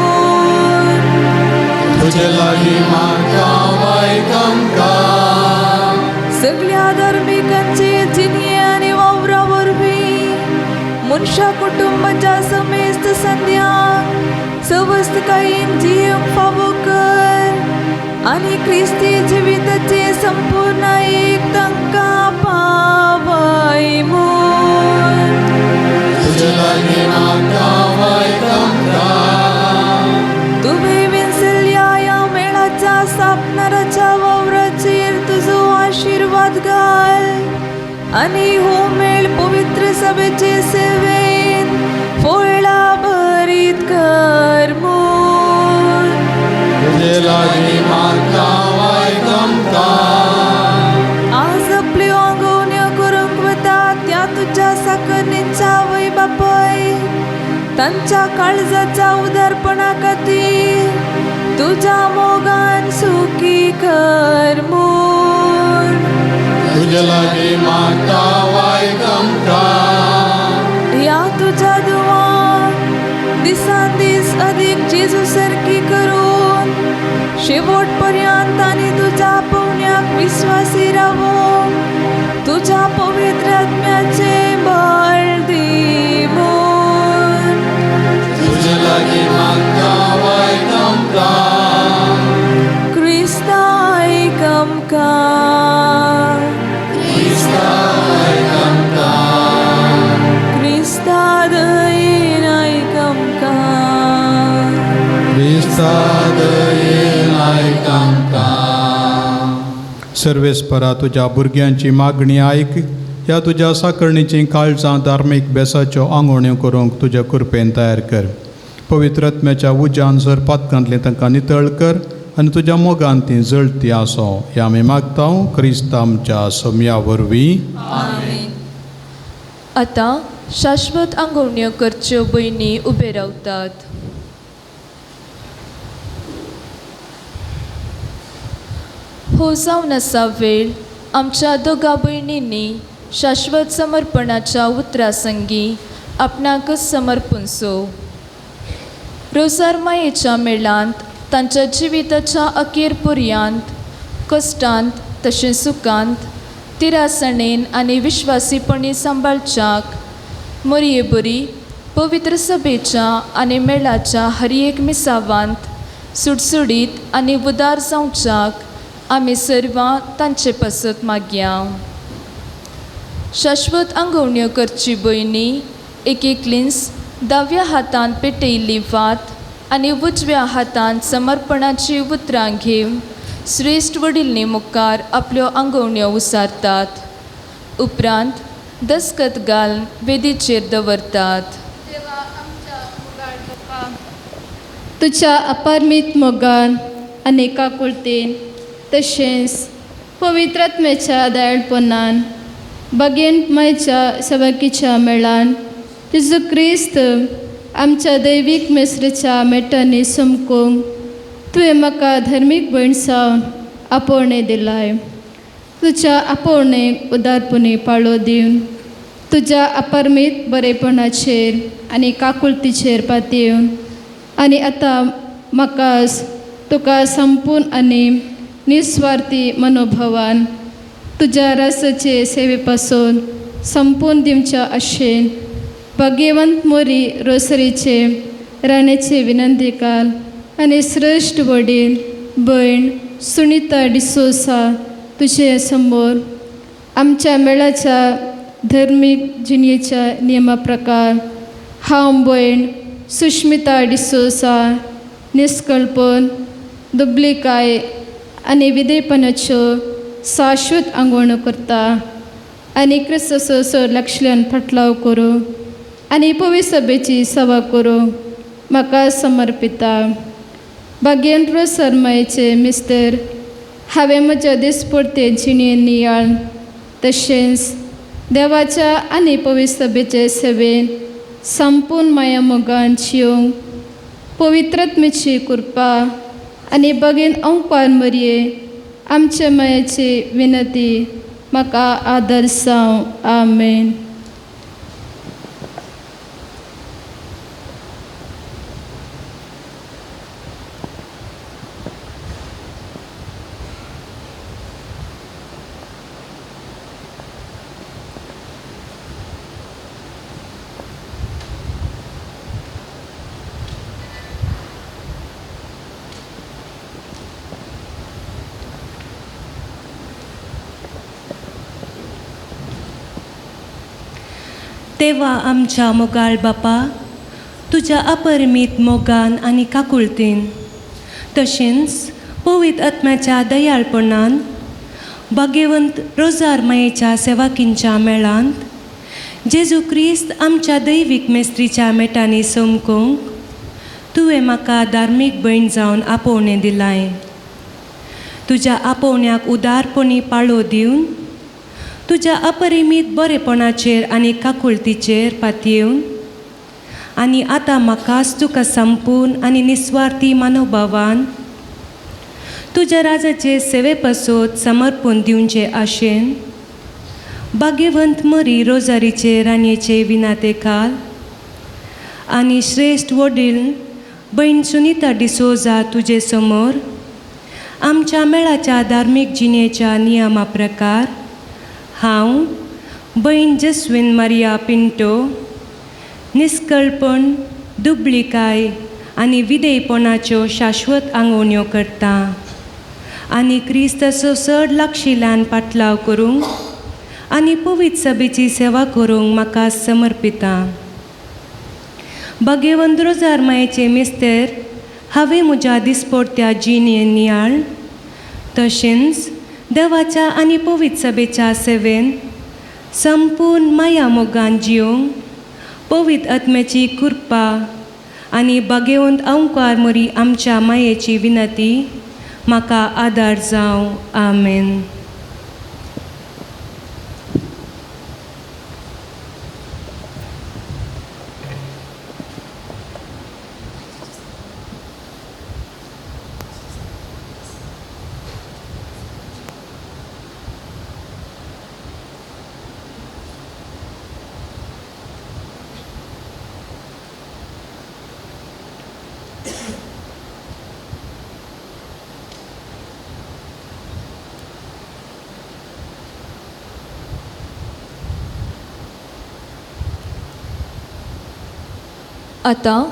तुजे लागीं मागता आयक आमकां. सगळ्या धार्मिकांचे जिणये आनी वावरा वरवीं मनशा कुटुंबाच्या समेस्त संद्यांक सवस्तकायेन जियेवंक फावो कर आनी क्रिस्ती जिविताचे संपूर्ण एक तांकां पावय म्हूण. तुजे लागीं मागता आयक आमकां. तुवें विंचल्या ह्या मेळाच्या स्थापनाराच्या वावराचेर तुजो आशिर्वाद घाल आनी हो मेळ पवित्र सभेचे सेवेन फळां भरीत कर म्हूण. तुजे लागीं मागता आयक आमकां. आज आपल्यो आंगवण्यो करूंक वता त्या तुज्या साकरणीच्या आवय बापाय तांच्या काळजाच्या उदारपणा खातीर तुज्या मोगान सुखी कर म्हूण. तुजे लागीं मागता आयक आमकां. ह्या तुज्या दुवाक दिसान दीस अदीक जेजू सारकी करून शेवट पर्यंत आनी तुज्या पवण्याक विस्वासी रावूंक तुज्या पवित्र आत्म्याचे बळ दी म्हूण. तुजे लागीं मागता आयक आमकां. क्रिस्ता आयक आमकां. क्रिस्ता आयक आमकां. क्रिस्ता दयेन आयक आमकां. क्रिस्ता दयेन आयक आमकां. सर्वेस्परा तुज्या भुरग्यांची मागणी आयक. ह्या तुज्या साकरणीचीं काळजां धार्मीक बेसाच्यो आंगवण्यो करूंक तुज्या कृपेन तयार कर. पवित्र आत्म्याच्या उज्यान सर पातकांतलीं तांकां नितळ कर आनी तुज्या मोगान ती जळती आसो. ह्या आमी मागता क्रिस्त आमच्या सोम्या वरवीं. आतां शाश्वत आंगवण्यो करच्यो भयणी उबे रावतात. हो जावन आसा वेळ आमच्या दोगा भयणींनी शाश्वत समर्पणाच्या उतरा संगी आपणाकच समर्पणसो. रोजार मायेच्या मेळांत तांच्या जिविताच्या अखेर पर्यांत कश्टांत तशें सुखांत तिरासणेन आनी विश्वासीपणी सांबाळच्याक मोरये बरी पवित्र सभेच्या आनी मेळाच्या हर एक मिसावांत सुडसुडीत आनी उदार जावच्याक आमी सर्वां तांचे पासत मागया. शाश्वत आंगवण्यो करची भयणी एक एकलींच दाव्या हातांत पेटयल्ली वात आनी उजव्या हातांत समर्पणाची उतरां घेवन श्रेश्ठ वडिल्ली मुखार आपल्यो आंगवण्यो उसारतात. उपरांत दस्खत घालून वेदीचेर दवरतात. देवा आमच्या मुगाळ बाप्पा, तुज्या अपारमीत मोगान आनी काकुळतेन तशेंच पवित्रात्म्याच्या दयाळपणान बागेन मायच्या सबाकीच्या मेळान जेजू क्रिस्त आमच्या दैवीक मेसरेच्या मेटांनी समकूंक तुवें म्हाका धर्मीक भयण सावन आपोवणें दिलाय. तुज्या आपोवणेक उदारपणी पाळो दिवन तुज्या अपारमीत बरेपणाचेर आनी काकुळतीचेर पातयेवन आनी आतां म्हाका तुका संपूर्ण आनी निस्वार्थी मनोभावान तुज्या रासाचे सेवे पासून संपूर्ण दिवच्या आशेन भाग्यवंत मोरी रोसरीचे राण्याचे विनंती काल आनी श्रेश्ठ वडील भयण सुनिता डिसोसा तुजे समोर आमच्या मेळाच्या धर्मीक जिणेच्या नियमा प्रकार हांव भयण सुष्मिता डिसोसा निस्कल्पन दुबलिकाय आनी विधेपणाच्यो शाश्वत आंगवण्यो करता आनी क्रिस्तसो लक्षल्यान फाटलाव करूं आनी पवित्र सभेची सेवा करूं म्हाका समर्पिता. भाग्येंद्र सरमायचे मिस्तर हांवें म्हज्या दिसपडते जिणेन नियाळ तशेंच देवाच्या आनी पवित्र सभेचे सेवेन संपूर्ण माया मोगान जिवंक पवित्रत्मेची कृपा आनी बगेन अंकवार मरये आमचे मायेची विनती म्हाका आदर जावं. आमेन. देवा आमच्या मोगाळ बापा, तुज्या अपरिमीत मोगान आनी काकुळतेन तशेंच पवित्र आत्म्याच्या दयाळपणान भाग्यवंत रोजार मायेच्या सेवाकींच्या मेळांत जेजू क्रिस्त आमच्या दैवीक मेस्त्रीच्या मेटांनी समकोंक तुवें म्हाका धार्मीक भयण जावन आपोवणें दिलाय. तुज्या आपोवण्याक उदारपणी पाळो दिवन तुज्या अपरिमीत बरेपणाचेर आनी काकुळतीचेर पातयेवन आनी आतां म्हाकाच तुका संपूर्ण आनी निस्वार्थी मनोभावान तुज्या राजाचे सेवे पासत समर्पण दिवचे आशेन भाग्यवंत मरी रोजारीचे राणयेचे विनाते खाल आनी श्रेश्ठ वडील भयण सुनिता डिसोजा तुजे समोर आमच्या मेळाच्या धार्मीक जिणेच्या नियमा प्रकार हांव भयण जस्विन मारिया पिंटो निस्कळपण दुबळिकाय आनी विधेयपणाच्यो शाश्वत आंगवण्यो करता आनी क्रिस्ताचो चड लागशिल्ल्यान पाटलाव करूंक आनी पवित्र सभेची सेवा करूंक म्हाका समर्पिता. भाग्यवंत रोजार मायेचे मिस्तेर हांवें म्हज्या दिसपडत्या जिणेन नियाळ तशेंच देवाच्या आनी पवित्र सभेच्या सेवेन संपूर्ण माया मोगान जिवंक पवित्र आत्म्याची कृपा आनी भाग्यवंत अंकार मरी आमच्या मायेची विनती म्हाका आदार जावं. आमेन. आतां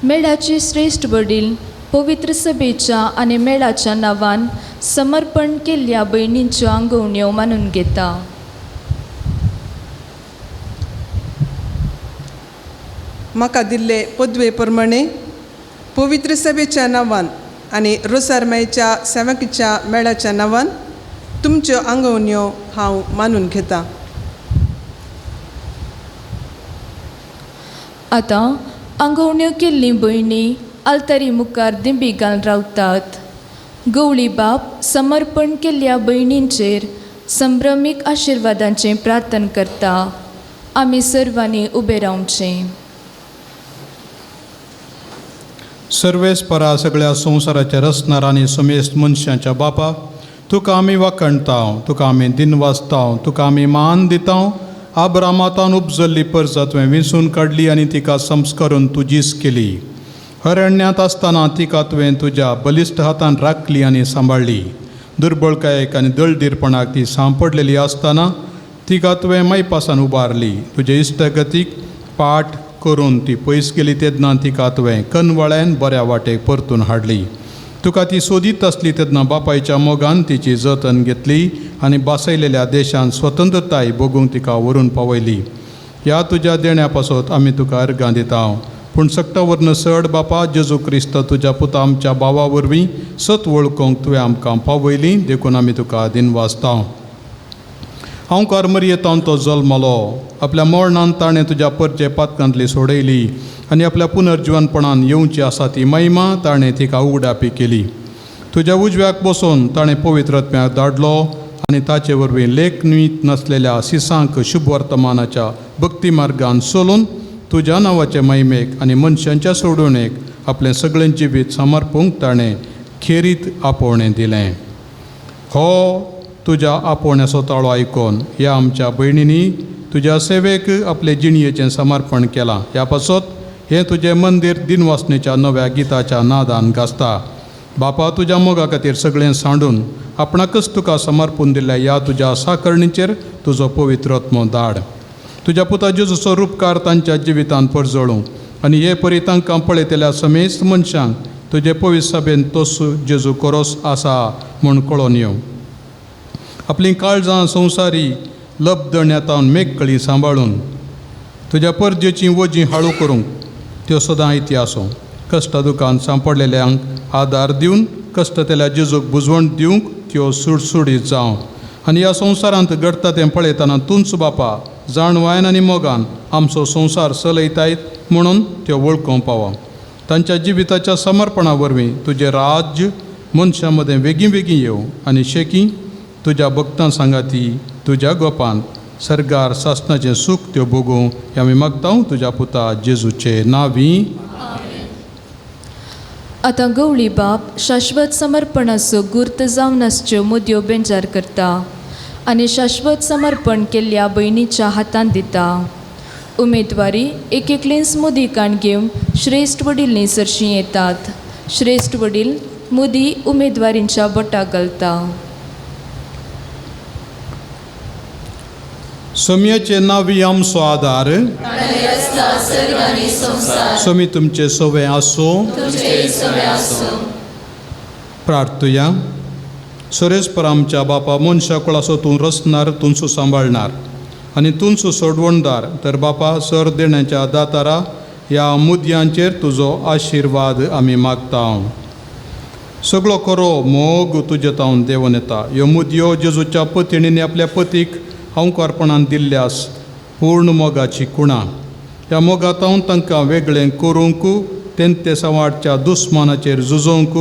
मेळाचे श्रेश्ठ वडील पवित्र सभेच्या आनी मेळाच्या नांवान समर्पण केल्ल्या भयणींच्यो आंगवण्यो मानून घेता. म्हाका दिल्ले पदवे प्रमाणे पवित्र सभेच्या नांवान आनी रोसारमायच्या सेवकीच्या मेळाच्या नांवान तुमच्यो आंगवण्यो हांव मानून घेता. आतां आंगवण्यो केल्ली भयणी आल्तारी मुखार दिंबी घालून रावतात. गवळी बाप समर्पण केल्ल्या भयणींचेर संभ्रमीक आशिर्वादांचें प्रार्थना करता. आमी सर्वांनी उबें रावचें. सर्वेस्परा सगळ्या संवसाराच्या रचणार आनी समेस्त मनशांच्या बापा, तुका आमी वाखणता, तुका आमी दिनवासता, तुका आमी मान दिता. आब्रामातान उपजल्ली परजा तुवें विंचून काडली आनी तिका संस्करून तुजीच केली. अरण्यांत आसतना तिका तुवें तुज्या बलिश्ट हातान राखली आनी सांबाळ्ळी. दुर्बळकायेक आनी दळदीरपणाक ती सांपडलेली आसतना तिका तुवें मायपासान उबारली. तुजे इश्टगतीक पाठ करून ती पयस गेली तेन्ना तिका तुवें कनवळ्यान बऱ्या वाटेक परतून हाडली. तुका ती सोदीत आसली तेन्ना बापायच्या मोगान तिची जतन घेतली आनी बासयलेल्या देशान स्वतंत्रताय भोगूंक तिका व्हरून पावयली. ह्या तुज्या देण्या पासत आमी तुका अर्गां दिता. पूण सक्ता वरन चड बापा जेजू क्रिस्त तुज्या पुता आमच्या भावा वरवीं सत वळखूंक तुवें आमकां पावयली, देखून आमी तुका दिनवासता. हांव कारमरयेतावन तो जल्मलो. आपल्या मरणान ताणें तुज्या परचे पातकांतली सोडयली आनी आपल्या पुनर्जिवनपणान येवची आसा ती महिमा ताणें तिका उगडापी केली. तुज्या उजव्याक बसून ताणें पवित्र आत्म्याक धाडलो आनी ताचे वरवीं लेखनीत नासलेल्या सिसांक शुभ वर्तमानाच्या भक्ती मार्गान सोलून तुज्या नांवाचे महिमेक आनी मनशांच्या सोडवणेक आपलें सगळें जिवीत समर्पूंक ताणें खेरीत आपोवणें दिलें. हो तुज्या आपोवण्याचो ताळो आयकून ह्या आमच्या भयणींनी तुज्या सेवेक आपले जिणयेचें समर्पण केलां. ह्या पासत हें तुजें मंदीर दिनवासनेच्या नव्या गिताच्या नादान गाजता. बापा, तुज्या मोगा खातीर सगळें सांडून आपणाकच तुका समर्पून दिल्ल्या ह्या तुज्या साकरणीचेर तुजो पवित्र आत्मो धाड. तुज्या पुता जेजूचो रुपकार तांच्या जिवितांत परजळूं आनी हे परी तांकां पळयतल्या समेस्त मनशांक तुजे पवित्र सभेन तोस जेजू कोरोस आसा म्हूण कळोन येवं. आपलीं काळजां संवसारी लब्दण्यातावन मेकळी सांबाळून तुज्या परजेचीं वजीं हाळू करूंक त्यो सदां आयती आसूं. कश्टा दुकान सांपडलेल्यांक आदार दिवन कश्टतेल्या जेजूक बुजवण दिवंक त्यो सुडसुडीत जावं आनी ह्या संवसारांत घडटा तें पळयतना तूंच बापा जाणवायन आनी मोगान आमचो संवसार चलयतायत म्हणून त्यो वळखूंक पावो. तांच्या जिविताच्या समर्पणा वरवीं तुजें राज्य मनशां मदें वेगीं वेगीं येवं आनी शेकी तुज्या भक्तां सांगाती तुज्या गोपान सर्गार सासणाचें सूख त्यो भोगूं हें आमी मागता तुज्या पुता जेजूचे नांवी. आतां गवळी बाप शाश्वत समर्पणाचो गुर्त जावन आसच्यो मुदयो बेंजार करता आनी शाश्वत समर्पण केल्ल्या भयणीच्या हातांत दिता. उमेदवारी एक एकलीच मुदी काण घेवन श्रेश्ठ वडील सरशीं येतात. श्रेश्ठ वडील मुदी उमेदवारींच्या बोटाक घालता. सोम्याचे नावी आमचो आदार. सोमी तुमचे सवे आसूं. प्रार्थुया. सोरेस्पर आमच्या बापा, मनशा कुळाचो तूं रचणार, तूंचो सांबाळणार आनी तूंचो सोडवणदार, तर बापा सर देण्याच्या दातारा ह्या मुद्यांचेर तुजो आशिर्वाद आमी मागता. सगळो खरो मोग तुजे तावन देवून येता. ह्यो मुदयो जेजूच्या पतिणींनी आपल्या पतीक हांवकारपणान दिल्ल्यास पूर्ण मोगाची कुणां. ह्या मोगातावन तांकां वेगळें करूंक तेंते सवाटच्या दुस्मानाचेर झुजोवंक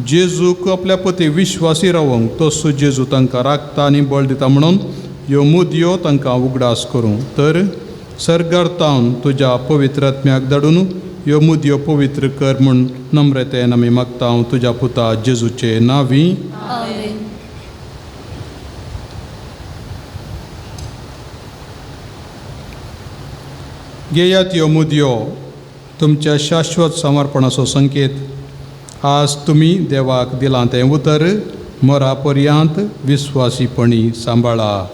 जेजूक आपल्या पती विश्वासी रावंक तसो जेजू तांकां राखता आनी बळ दिता म्हणून ह्यो मुदयो तांकां उगडास करूं. तर सर्गार तावन तुज्या पवित्र आत्म्याक धाडून ह्यो मुदयो पवित्र कर म्हूण नम्रतेन आमी मागता तुज्या पुता जेजूचे नांवी. घेयात ह्यो मुदयो तुमच्या शाश्वत समर्पणाचो संकेत. आज तुमी देवाक दिलां तें उतर मरा पर्यांत विस्वासीपणी सांबाळा.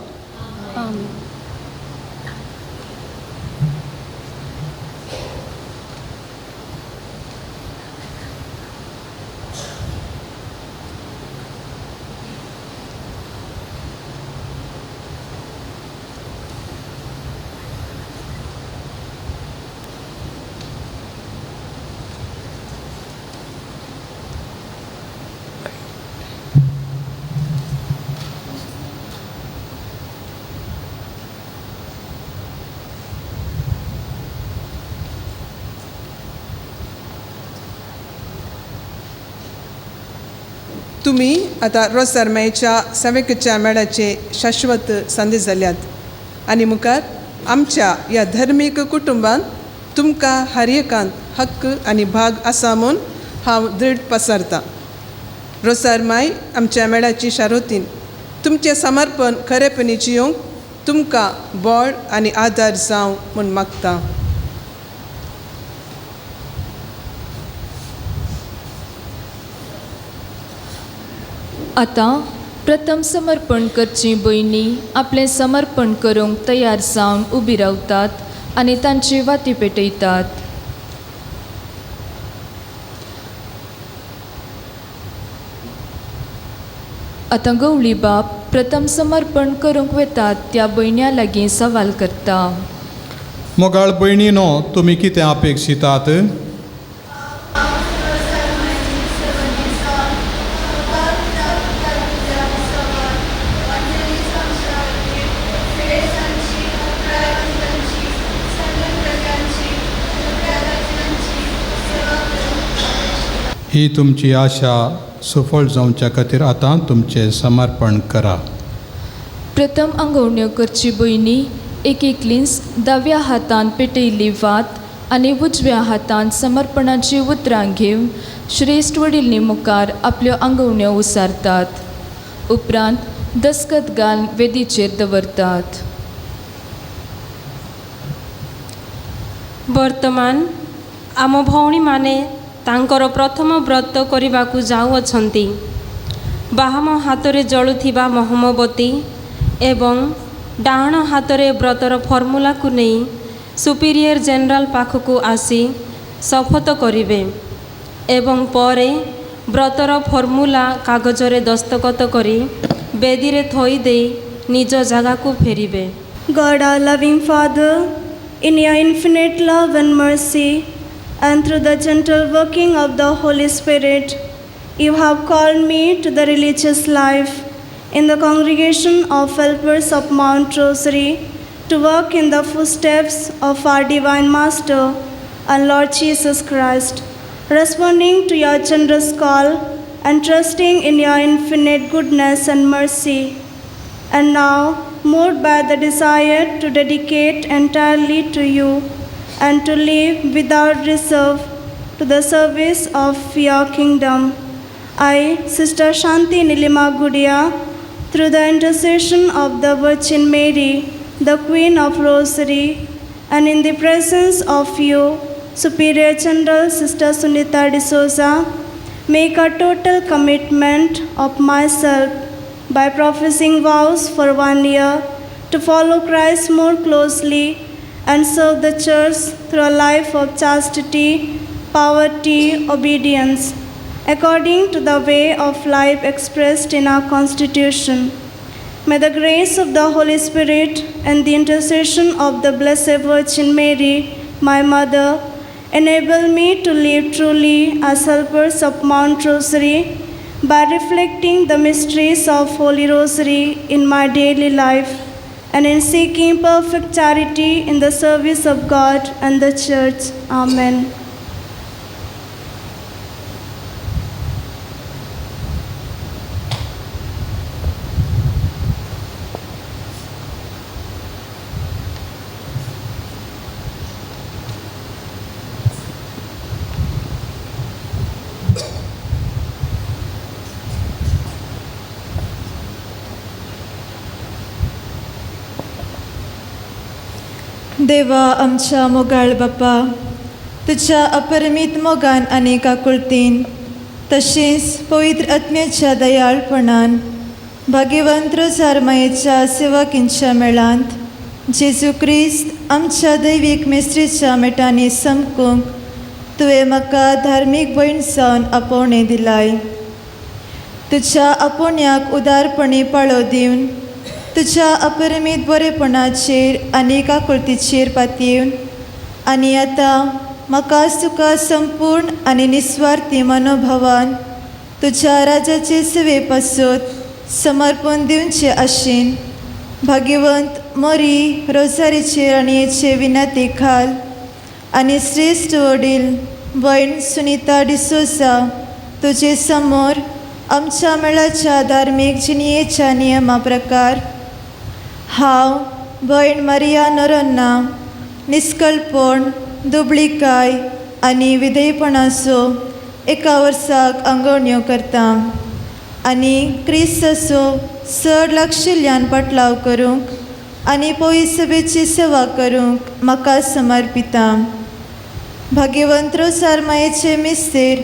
तुमी आतां रोजर्मायच्या सेवेकच्या मेळाचे शाश्वत संदी जाल्यात आनी मुखार आमच्या ह्या धर्मीक कुटुंबांत तुमकां हर एकांत हक्क आनी भाग आसा म्हूण हांव दृढ पसरतां. रोजर्माय आमच्या मेळाची शारोतीन तुमचें समर्पण खरेपणी जियोंक तुमकां बळ आनी आदार जावं म्हूण मागता. आतां प्रथम समर्पण करची भयणी आपलें समर्पण करूंक तयार जावन उबी रावतात आनी तांची वाती पेटयतात. आतां गवळी बाप प्रथम समर्पण करूंक वेतात त्या भयण्यां लागीं सवाल करता. मोगाळ भयणीनो, तुमी कितें अपेक्षितात? ही तुमची आशा सफळ जावच्या खातीर आतां तुमचें समर्पण करा. प्रथम आंगवण्यो करची भयणी एक एकलींच दाव्या हातान पेटयल्ली वात आनी उजव्या हातान समर्पणाची उतरां घेवन श्रेश्ठ वडिल्ली मुखार आपल्यो आंगवण्यो उसारतात. उपरांत दस्खत घालून वेदीचेर दवरतात. ବର୍ତ୍ତମାନ ଆମ ଭଉଣୀମାନେ ତାଙ୍କର ପ୍ରଥମ ବ୍ରତ କରିବାକୁ ଯାଉଅଛନ୍ତି। ବାମ ହାତରେ ଜଳୁଥିବା ମହମବତୀ ଏବଂ ଡାହାଣ ହାତରେ ବ୍ରତର ଫର୍ମୁଲାକୁ ନେଇ ସୁପିରିୟର ଜେନେରାଲ ପାଖକୁ ଆସି ଶପଥ କରିବେ ଏବଂ ପରେ ବ୍ରତର ଫର୍ମୁଲା କାଗଜରେ ଦସ୍ତଖତ କରି ବେଦୀରେ ଥୋଇ ଦେଇ ନିଜ ଜାଗାକୁ ଫେରିବେ। God, our loving Father, in your infinite love and mercy, and through the gentle working of the Holy Spirit, you have called me to the religious life in the congregation of Helpers of Mount Rosary to walk in the footsteps of our Divine Master and Lord Jesus Christ, responding to your generous call and trusting in your infinite goodness and mercy. And now, moved by the desire to dedicate entirely to you and to live without reserve to the service of your kingdom, I, Sister Shanti Nilima Gudia, through the intercession of the Virgin Mary, the Queen of Rosary, and in the presence of you, Superior General Sister Sunita D'Souza, make a total commitment of myself by professing vows for 1 year to follow Christ more closely and serve the Church through a life of chastity, poverty, obedience, according to the way of life expressed in our Constitution. May the grace of the Holy Spirit and the intercession of the Blessed Virgin Mary, my Mother, enable me to live truly as helpers of Mount Rosary by reflecting the mysteries of Holy Rosary in my daily life and in seeking perfect charity in the service of God and the Church. Amen. देवा आमच्या मोगाळ बापा, तुज्या अपरिमीत मोगान आनी काकुळतीन तशेंच पवित्र आत्म्याच्या दयाळपणान भाग्यवंत रोजार मायेच्या सेवकींच्या मेळांत जेजू क्रिस्त आमच्या दैवीक मिस्त्रीच्या मेटांनी समकूंक तुवें म्हाका धार्मीक भयण जावन आपोवणें दिलाय. तुज्या आपोवण्याक उदारपणी पाळो दिवन तुज्या अपरिमीत बरेपणाचेर आनी काकुळतीचेर पातयेवन आनी आतां म्हाका तुका संपूर्ण आनी निस्वार्थी मनोभावान तुज्या राजाचे सेवे पासत समर्पण दिवचे आशेन भाग्यवंत मोरी रोजारीचे राणयेचे विनती खाल आनी श्रेश्ठ वडील भयण सुनिता डिसोजा तुजे समोर आमच्या मेळाच्या धार्मीक जिणयेच्या नियमा प्रकार हांव भयण मारिया नोरोन्ना निस्कळपण दुबळीकाय आनी विधेयपणाचो एका वर्साक आंगवण्यो करता आनी क्रिस्ताचो चड लागशिल्ल्यान पाटलाव करूंक आनी पवित्र सेवा करूंक म्हाका समर्पिता. भाग्यवंत रोजार मायेचे मिस्तेर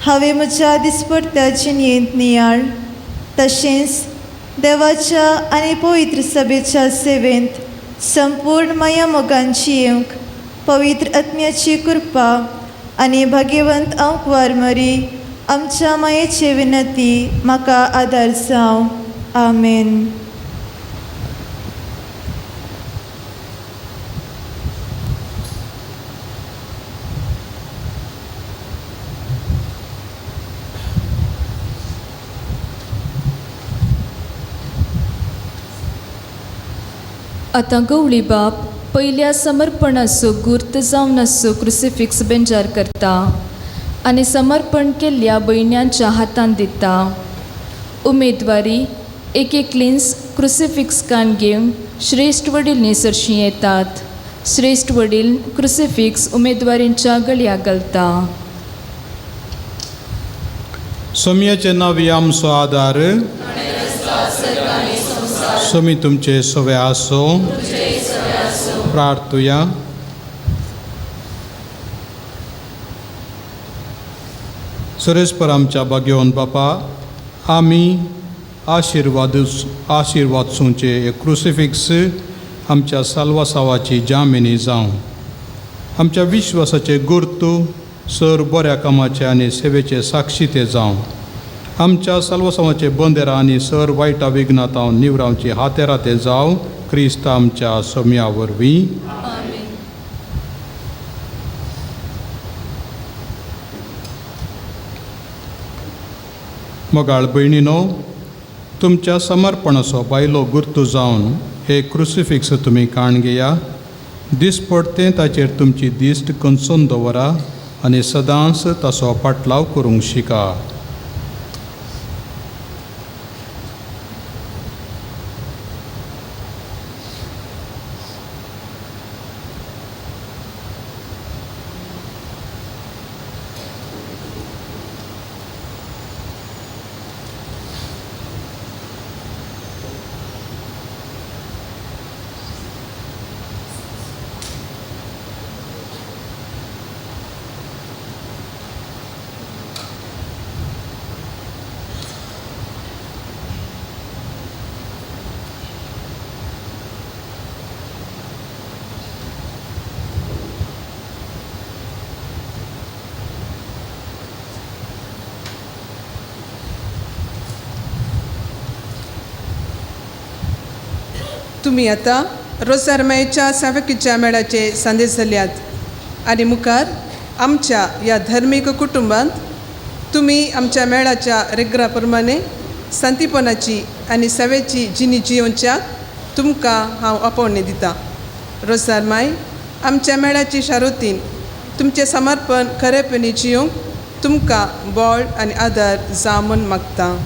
हांवें म्हज्या दिसपडत्या जिणयेंत नियाळ तशेंच देवाच्या आनी पवित्र सभेच्या सेवेंत संपूर्ण माया मोगांची येवंक पवित्र आत्म्याची कृपा आनी भाग्यवंत अंकवार मरी आमच्या मायेचे विनंती म्हाका आदार जावं. आमेन. आतां गवळी बाप पयल्या समर्पणाचो गुर्त जावन आसचो क्रुसिफिक्स बेंजार करता आनी समर्पण केल्ल्या भयण्यांच्या हातान दिता. उमेदवारी एक एकलींच क्रुसिफिक्स कान घेवन श्रेश्ठ वडील सरशीं येतात. श्रेश्ठ वडील क्रुसिफिक्स उमेदवारींच्या गळयाक घालता. सोमयाचे नांव आमचो आदार. सोमी तुमचे सवे आसो. प्रार्थुया. सुरेशपर आमच्या भाग्यवंत बापा, आमी आशिर्वाद आशिर्वाद सुंचे क्रुसिफिक्स आमच्या साल्वासावाची जामिनी जावं. आमच्या विश्वासाचे गुर्तू सर बऱ्या कामाचे आनी सेवेचे साक्षी ते जावं. आमच्या साल्वासावाचे बंदेरा आनी सर वायटा विघ्नाताव निवरावची हातेरा ते जावं. क्रिस्त आमच्या सोम्या वरवीं. मोगाळ भयणीनो, तुमच्या समर्पणाचो बायलो गुर्तू जावन हे क्रुसिफिक्स तुमी काण घेया. दिसपडतें ताचेर तुमची दिश्ट कंचून दवरा आनी सदांच ताचो पाटलाव करूंक शिका. तुमी आतां रोजारमायेच्या सेवकीच्या मेळाचे संदेश जाल्यात आनी मुखार आमच्या ह्या धर्मीक कुटुंबांत तुमी आमच्या मेळाच्या रेग्रा प्रमाणे संतीपणाची आनी सेवेची जिणी जियोवच्याक तुमकां हांव आपोवणी दितां. रोजारमाय आमच्या मेळाची शारोतीन तुमचें समर्पण खरेपणी जियोवंक तुमकां बळ आनी आदार जावं म्हूण मागता.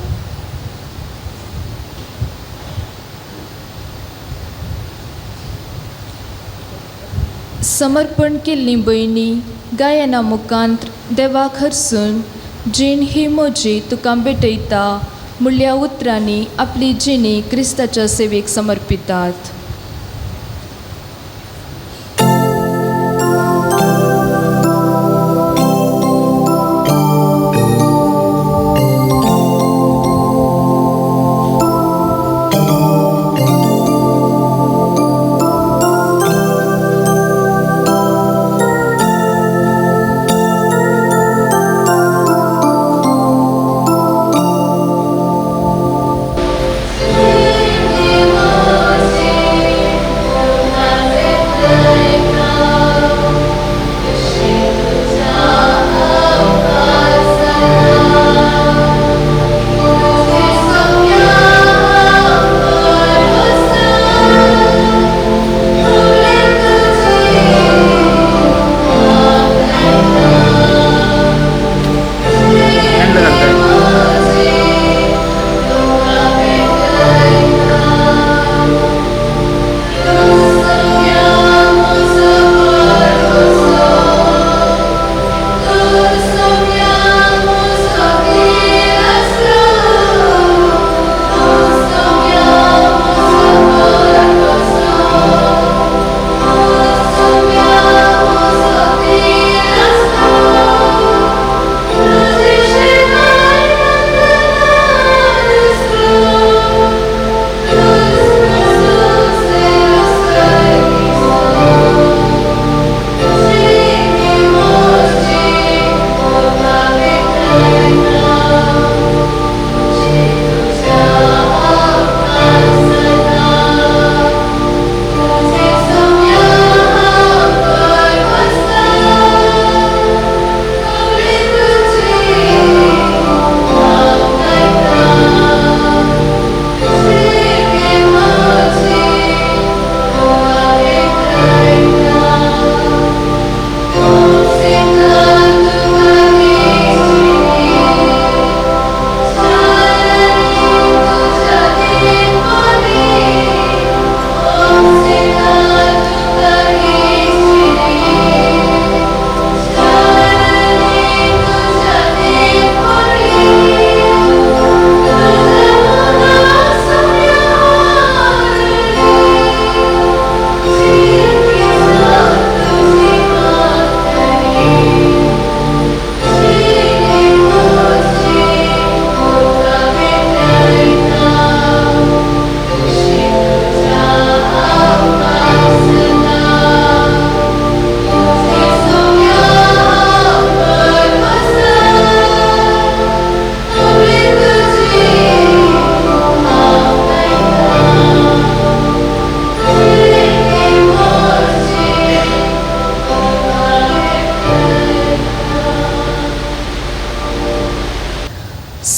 समर्पण केल्ली भयणी गायना मुखांत देवाक हरसून जीण ही म्हजी तुका भेटयता म्हणल्या उतरांनी आपली जिणी क्रिस्ताच्या सेवेक समर्पितात. Amen.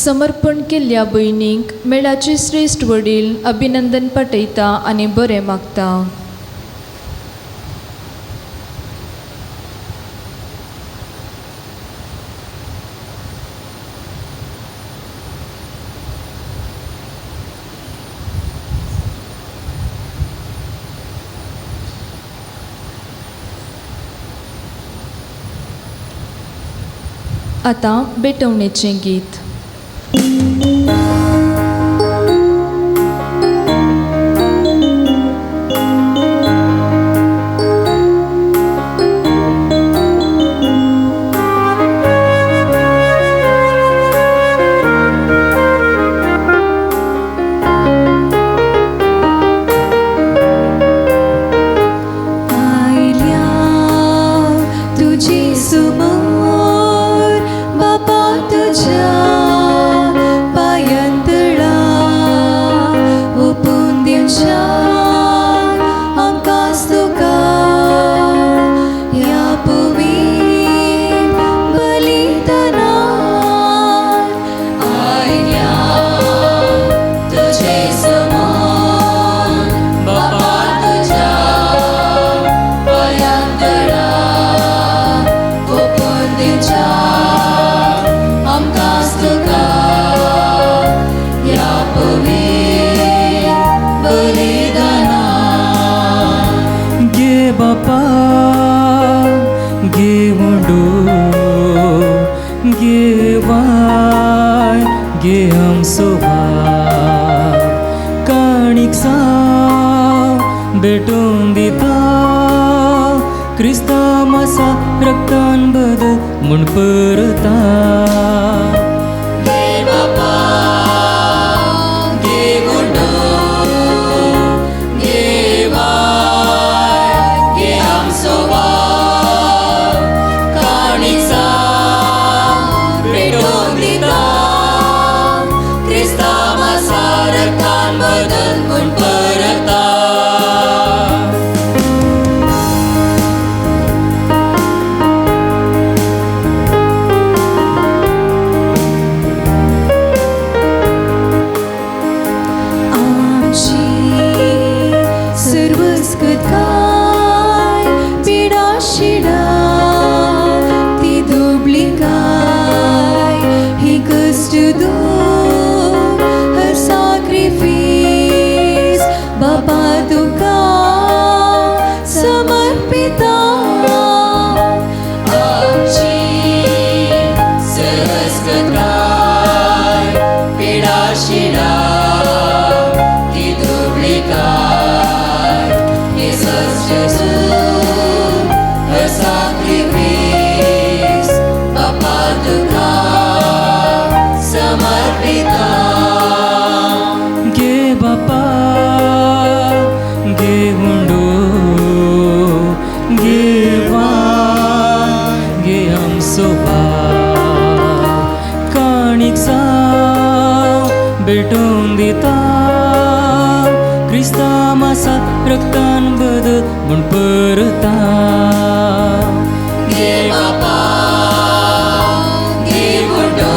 समर्पण केल्ल्या भयणींक मेळाचे श्रेश्ठ वडील अभिनंदन पाठयता आनी बरें मागता. आतां भेटवणेचें गीत. आयल्या तुजी सुमोर बापा तुज्या पायांतळा ओपून दिवच्या आमकां तुका ह्या पवीन बलिदानान. आयल्या तुजे समोर बापा तुज्या पायांतळा ओपून दिवच्या आमकां तुका ह्या पवीन बलिदानान. गे बापा गे उंडो गे वाय गे आमचो भाव काणीक साव भेटून दिता क्रिस्तांव आसा रक्तान बदल म्हूण परता. गे बापा गे गुंडो गे वाय गे आमचो भाव काणीक साव भेटून दिता क्रिस्तांव आसा रक्तान बदल म्हूण परता. आमची सर्वस्कताय पिडा शिडा ती दुबळी काय ही कश्ट दूख हर साक्रिफीस बापा तुका समर्पिता. आमची सर्वस्कताय पिडा शिडा ती दुबळी काय ही कश्ट दूख हर साक्रिफीस बापा तुका समर्पिता. गे बापा गे उंडो गे वाय गे आमचो भाव काणीक साव भेटून दिता क्रिस्तांव आसा रक्तान बदल म्हूण परता. गे बापा गे गुंडो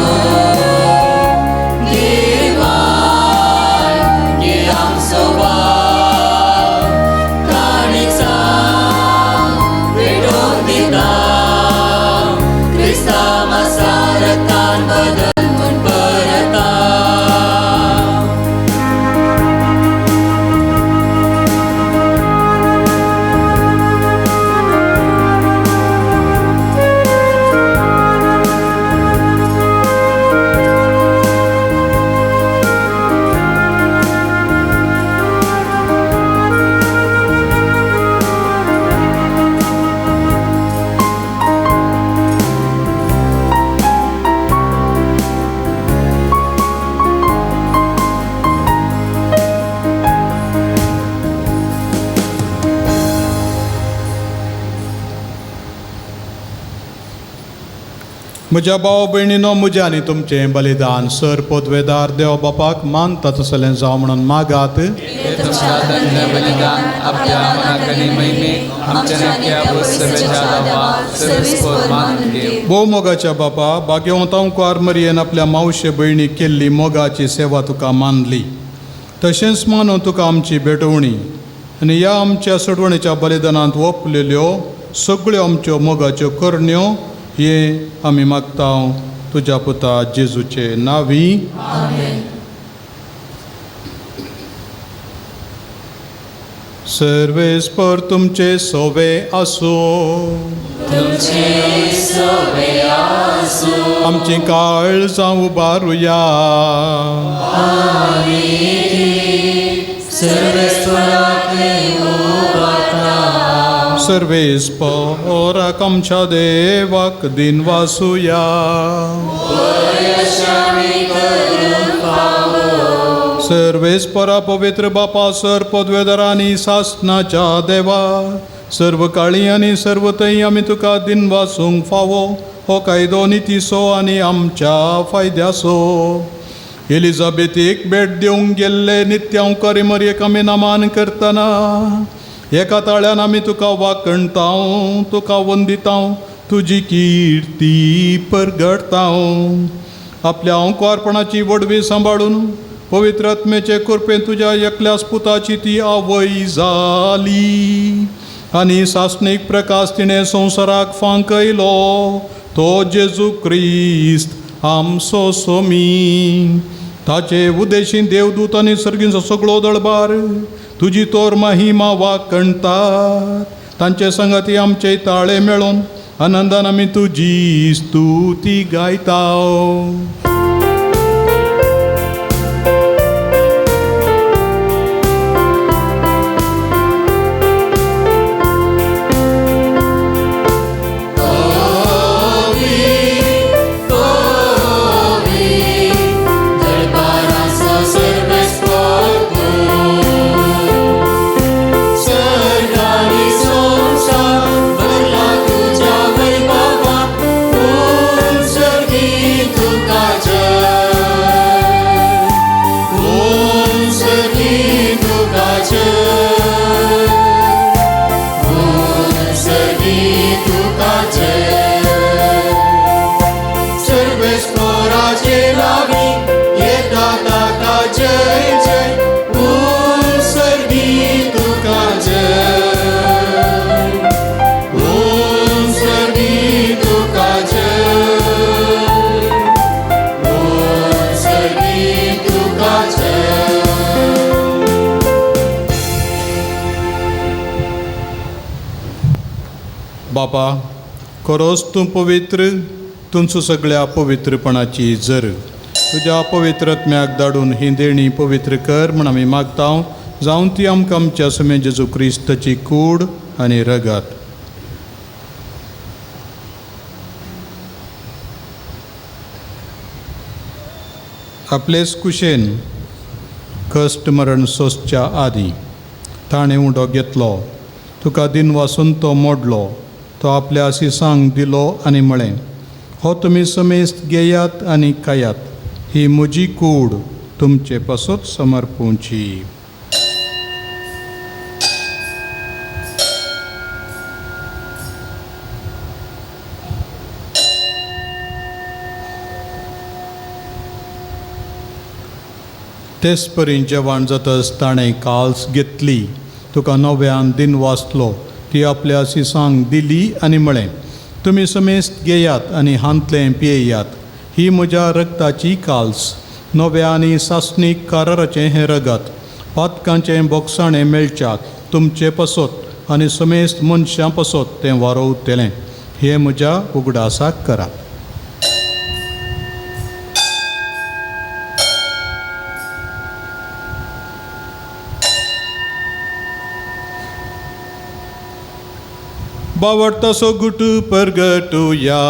गे वाय गे आमचो भाव काणीक साव भेटून दिता क्रिस्तांव आसा रक्तान बदल म्हूण परता. म्हज्या भाव भयणीनो, म्हजें आनी तुमचें बलिदान सर पदवेदार देव बापाक मानता तसलें जावं म्हणून मागात. भोव मोगाच्या बापा, भाग्यवंतांकार मरियेन आपल्या मावशे भयणीक केल्ली मोगाची सेवा तुका मानली, तशेंच मानून तुका आमची भेटवणी आनी ह्या आमच्या सोडवणेच्या बलिदानांत ओंपलेल्यो सगळ्यो आमच्यो मोगाच्यो करण्यो हे आमी मागता तुज्या पुता जेजूचे नांवी. सर्वेस्पर तुमचे सोवे आसूं. आमची काळजां उबारुया. सर्वेस्पराक आमच्या देवाक दिन वासुया. सर्वेस्परा पवित्र बापा, सर पदवेदारांनी सासनाच्या देवा, सर्व काळी आनी सर्व थंय आमी तुका दिन वासूंक फावो हो कायदो नितीसो आनी आमच्या फायद्यासो. एलिझाबेथीक भेट दिवंक गेल्ले नित्यांकारी मरयेक आमी नमान करतना एका ताळ्यान आमी तुका वाकणतांव, तुका वंदितांव, तुजी किर्ती परगडतांव. आपल्या अंकुरपणाची वडवी सांबाळून पवित्र आत्म्याचे कृपेन तुज्या एकल्याच पुताची ती आवय जाली आनी सासणीक प्रकाश तिणें संवसाराक फांकयलो, तो जेजू क्रिस्त आमचो सोमी. ताचे उदेशी देवदूत आनी सर्गींचो सगळो दळबार तुजी तोर महिमा वाकणतात. तांचे संगाती आमचे ताळे मेळोवन आनंदान आमी तुजी स्तुती गायता. बापा, खरोच तूं पवित्र, तुमचो सगळ्या पवित्रपणाची जर तुज्या पवित्र आत्म्याक धाडून ही देणी पवित्र कर म्हण आमी मागता, जावन ती आमकां आमच्या सुमे जेजू क्रिस्ताची कूड आनी रगत. आपलेच कुशेन कश्ट मरण सोंसच्या आदीं ताणें उंडो घेतलो, तुका दिन वासून तो मोडलो, तो आपल्या आशिसांक दिलो आनी म्हळें, हो तुमी समेस्त घेयात आनी खायात, ही म्हजी कूड तुमचे पासत समर्पूंची. तेच परी जेवण जातच ताणें काल्स घेतली, तुका नव्यान दिन वाचलो, ती आपल्या आशिसांक दिली आनी म्हळें, तुमी समेस्त घेयात आनी हांतलें पियेयात, ही म्हज्या रगताची काल्स, नव्या आनी सासणीक कराराचें हें रगत, पातकांचें बोगसाणें मेळच्याक तुमचे पासत आनी समेस्त मनशां पासत तें वारोवतलें, हें म्हज्या उगडासाक करात. बावडतासो गुटू परगटुया.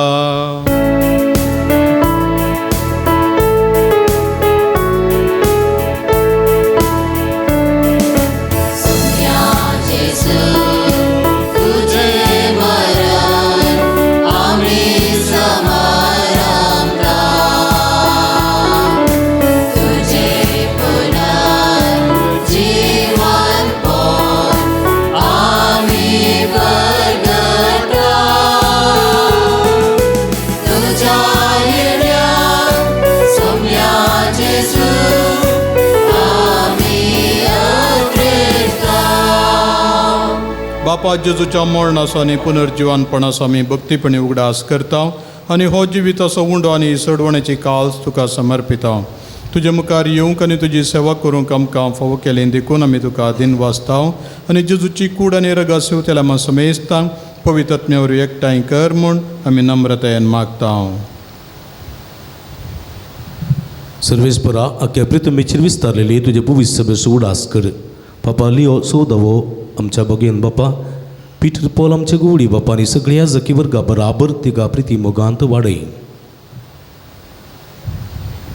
तुझे मरण आम्ही समर्पता. बापा जेजूच्या मरणाचो आनी पुनर्जिवानपणाचो आमी भक्तीपणी उगडास करता आनी हो जिविताचो उंडो आनी सोडवण्याची काल्स तुका समर्पिता. तुजे मुखार येवंक आनी तुजी सेवा करूंक आमकां फावो केली देखून आमी तुका दिन वाचता आनी जेजूची कूड आनी रगास सेवतेल्या आमी समेस्तांक पवित्र आत्म्या वरवीं एकठांय कर म्हूण आमी नम्रतायेन मागता. सर्वेस्परा आख्या प्रितमेचेर विस्तारलेली तुजे पवित्र सभेचो उडास कर. पापा लियो सोदवो आमच्या बगेन बापा पीटर पॉल आमच्या गुवडी बापा आनी सगळ्या जकी वर्गा बराबर तिगा प्रिती मोगांत वाडय.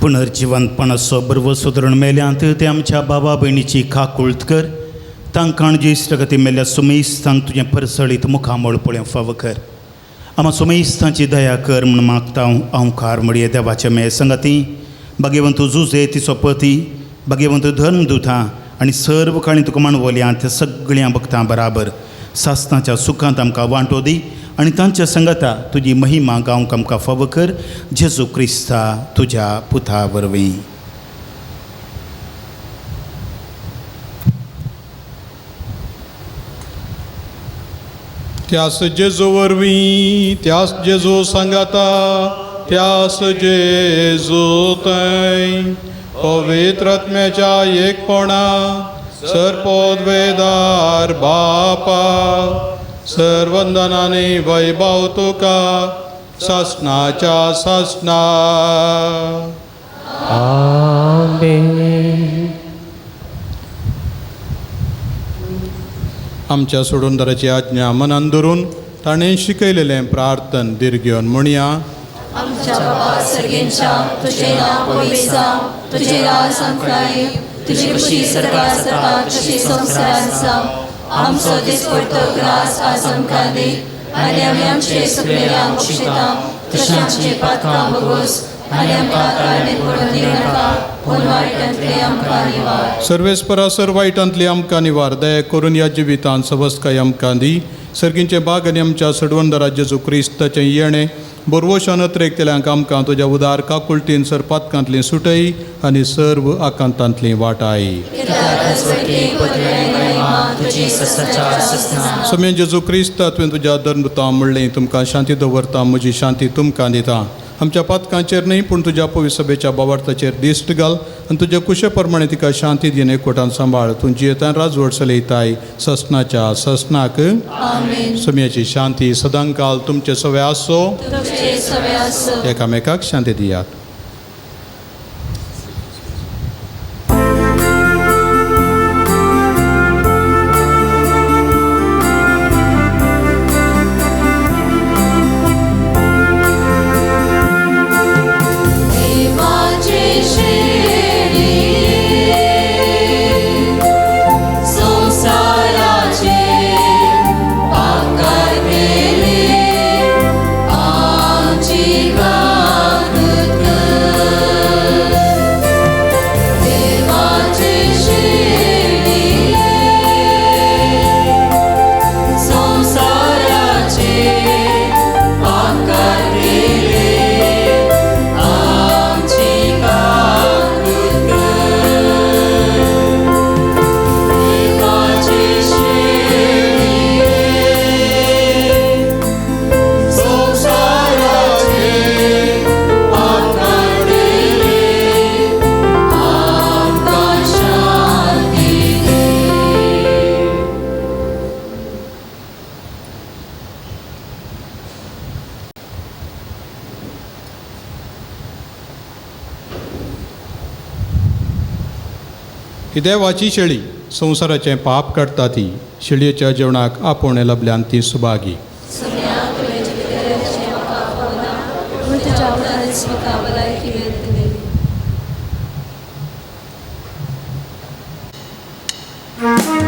पुनर्जिवंतपणाचो बरवो सुदरण मेल्यांत ते आमच्या बाबा भयणीची काकुळत कर. तांकां ज्येश्ठ मेल्ल्या सुमेस्तांक तुजें परसळीत मुखामळ पळोवंक फावो कर. आमा सुमेस्तांची दया कर म्हूण मागता हांव मडये देवाचे मे संगाती भाग्यवंत जुजे तिचो पती भाग्यवंत धर्मदुतां आनी सर्व काळी तुका मांडवल्या त्या सगळ्या भक्तां बराबर सासनाच्या सुखांत आमकां वांटो दी आनी तांच्या संगता तुजी महिमा गावंक आमकां फावो कर. जेजू क्रिस्ता तुज्या पुता वरवीं. त्यास जेजू वरवीं त्यास जेजू सांगाता त्यास जेजू थंय पवित्र आत्म्याच्या एकपणा सर्पोद्वेदार बापा सर्वंदनाने वैभव तुका सासनाच्या सासना. आमेन. आमच्या सोडूनदाराची आज्ञा मनान धरून ताणें शिकयलेलें प्रार्थन दीर्घ म्हणया. आमच्या बाबा सर्गेंच्या तुझे नांव पवित्र जावं, तुझे राज आमकां येवं, तुजी खुशी सर्गात जाता तशी संवसारांत जावं. आमचो दिसपडतो ग्रास आज आमकां दी आनी आमी आमचे सुकलेल्यांक बक्षिता तशें आमचे पातकां भोगोस आनी आमकां ताळणेंत पडून दिनाका पूण वायटांतले आमकां निवार. सर्वेस्परा सर वायटांतली आमकां निवार. दया करून ह्या जिवितांत सवस्काय आमकां दी. सर्गींचे बाग आनी आमच्या सडवंदरा जेजू क्रिस्ताचें येणें बोरवशान अत्रेकतल्यांक आमकां तुज्या उदार काकुळटीन सरपातकांतली सुटय आनी सर्व आकांतांतली वाटाय. समेन जेजू क्रिस्ता तुवें तुज्या धर्मता म्हणलें तुमकां शांती दवरता म्हजी शांती तुमकां दिता. आमच्या पातकांचेर न्हय पूण तुज्या पवित्र सभेच्या बावार्थाचेर दिश्ट घाल आनी तुज्या कुशे प्रमाणे तिका शांती दिन एकवटान सांबाळ. तूं जियेतान राजवट चलयताय ससनाच्या ससनाक. सम्याची शांती सदांकाल तुमचे सवे आसो. एकामेकाक शांती दियात. ही देवाची शेळी संवसाराचें पाप काडटा ती शेळयेच्या जेवणाक आपोवणें लभल्यान ती सुभागी. Thank you.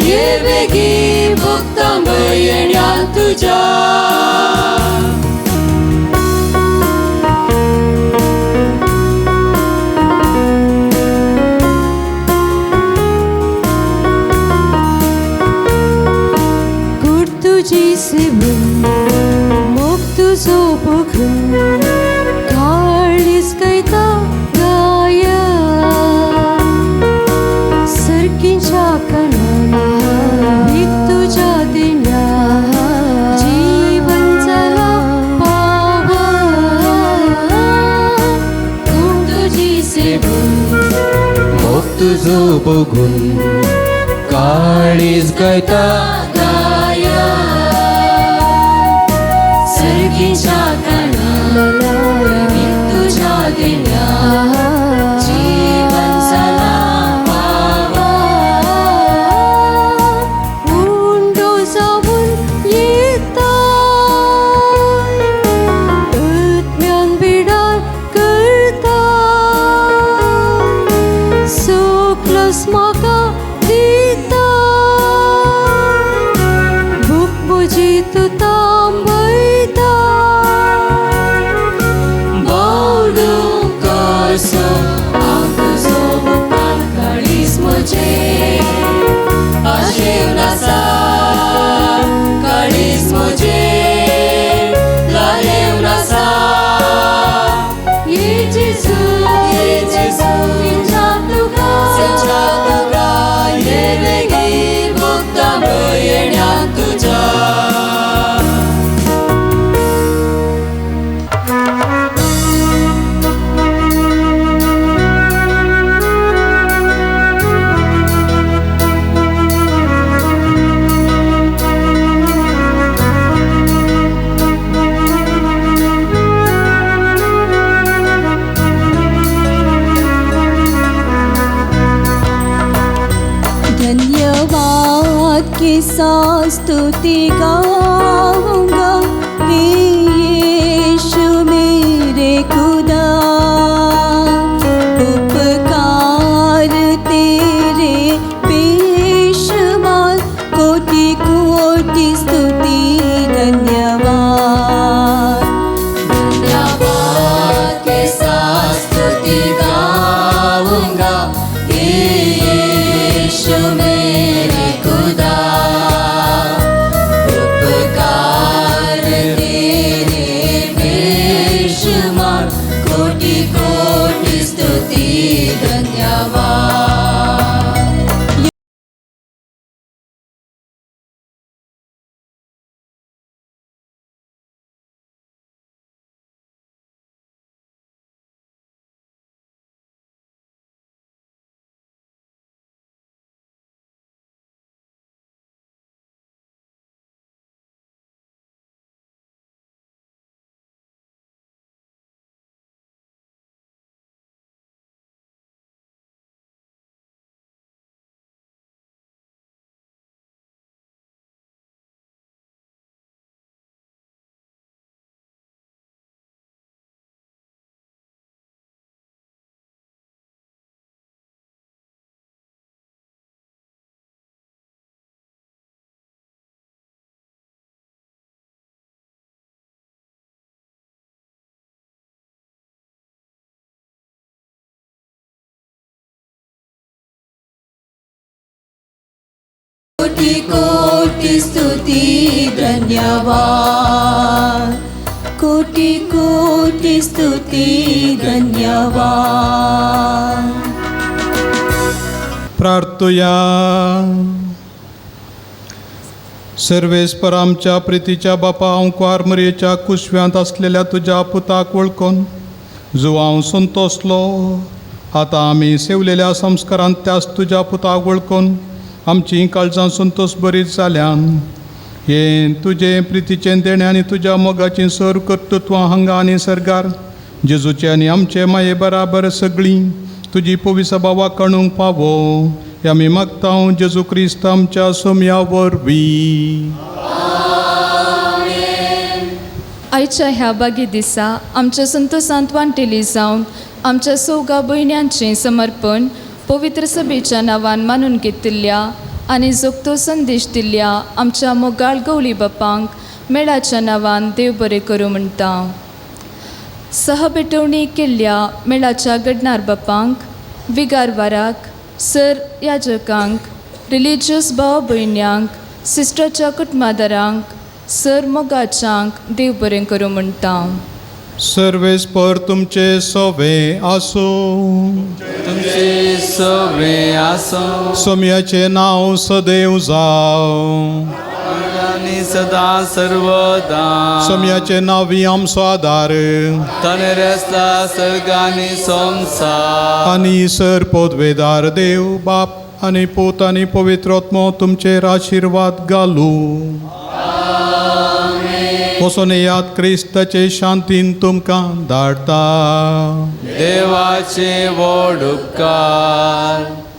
ये बेगी भोगता येण्या तुज्या. तुझी सेवन मोग तुझो बघून काळीज गायता गाया सरकींच्या कणांनी भीक तुझ्या देण्या जीवन जाला पावा. कोण तुझी सेवन मोग तुझो बघून काळीज गायता गाया सरकीच्या कणांनी तुझ्या देण्या जीवन जाला पावा. उंडो जावन येता आत्म्यान बिडार करता सकलस म्हाका दिता भूक म्हजी तूं थांबयता. बावडूं कसो हांव तुजो मुखार काळीज म्हजें आशेवन आसा काळीज म्हजें लालेवन आसा. ये जेजू ये जेजू तुज्या तुका तुज्या तुका ये बेगी भोगता येण्या तुज्या. धन्यवाद के साथ स्तुति गाऊंगा हे यीशु मेरे खुदा. उपकार तेरे पेशवार कोटि कोटि स्तुति धन्यवाद. धन्यवाद के साथ स्तुति गाऊंगा हे यीशु मेरे खुदा. उपकार तेरे बेशुमार कोटि कोटि स्तुति धन्यवाद. कोटि कोटि स्तुति धन्यवाद. कोटि कोटि स्तुति धन्यवाद. प्रार्थुया. सर्वेस्पर आमच्या प्रितीच्या बापा हांव कुवार मरयेच्या कुशव्यांत आसलेल्या तुज्या पुताक वळखून जो हांव संतोसलो आतां आमी सेवलेल्या संस्कारांत त्याच तुज्या पुताक वळखून आमची काळजां संतोष बरीच जाल्यान हें तुजें प्रितीचें देणें आनी तुज्या मोगाचीं सर कर्तृत्वां हांगा आनी सर्गार जेजूचे आनी आमचे माये बराबर सगळीं तुजी पविसभा वाकणूंक पावो हे आमी मागता जेजू क्रिस्त आमच्या सोम्या वरवीं. आयच्या ह्या बागी दिसा आमच्या संतोसांत वांटेली जावन आमच्या सोगा भयण्यांचें समर्पण पवित्र सभेच्या नांवान मानून घेतिल्ल्या आनी जोगतो संदेश दिल्ल्या आमच्या मोगाळ गवळी बापांक मेळाच्या नांवान देव बरें करूं म्हणटा. सहभेटवणी केल्ल्या मेळाच्या गडनार बापांक, विगारवाराक, सर याजकांक, रिलिजियस भाव भयण्यांक, सिस्टरच्या कुटुंबादारांक, सर मोगाच्यांक देव बरें करूं म्हणटा. सर्वेस्पर तुमचे सोवे आसूं. तुमचे सवे आसूं. सोम्याचें नांव सदैव जावं. आनी सदा सर्वदा. सोम्याचें नांव ही आमचो आदार. ताणें रचला सर्ग आनी संवसार. आनी सर पदवेदार देव बाप आनी पूत आनी पवित्र आत्मो तुमचेर आशिर्वाद घालूं. वचोन येयात, क्रिस्ताचे शांतीन तुमकां धाडटा. देवाचे व्हड उपकार.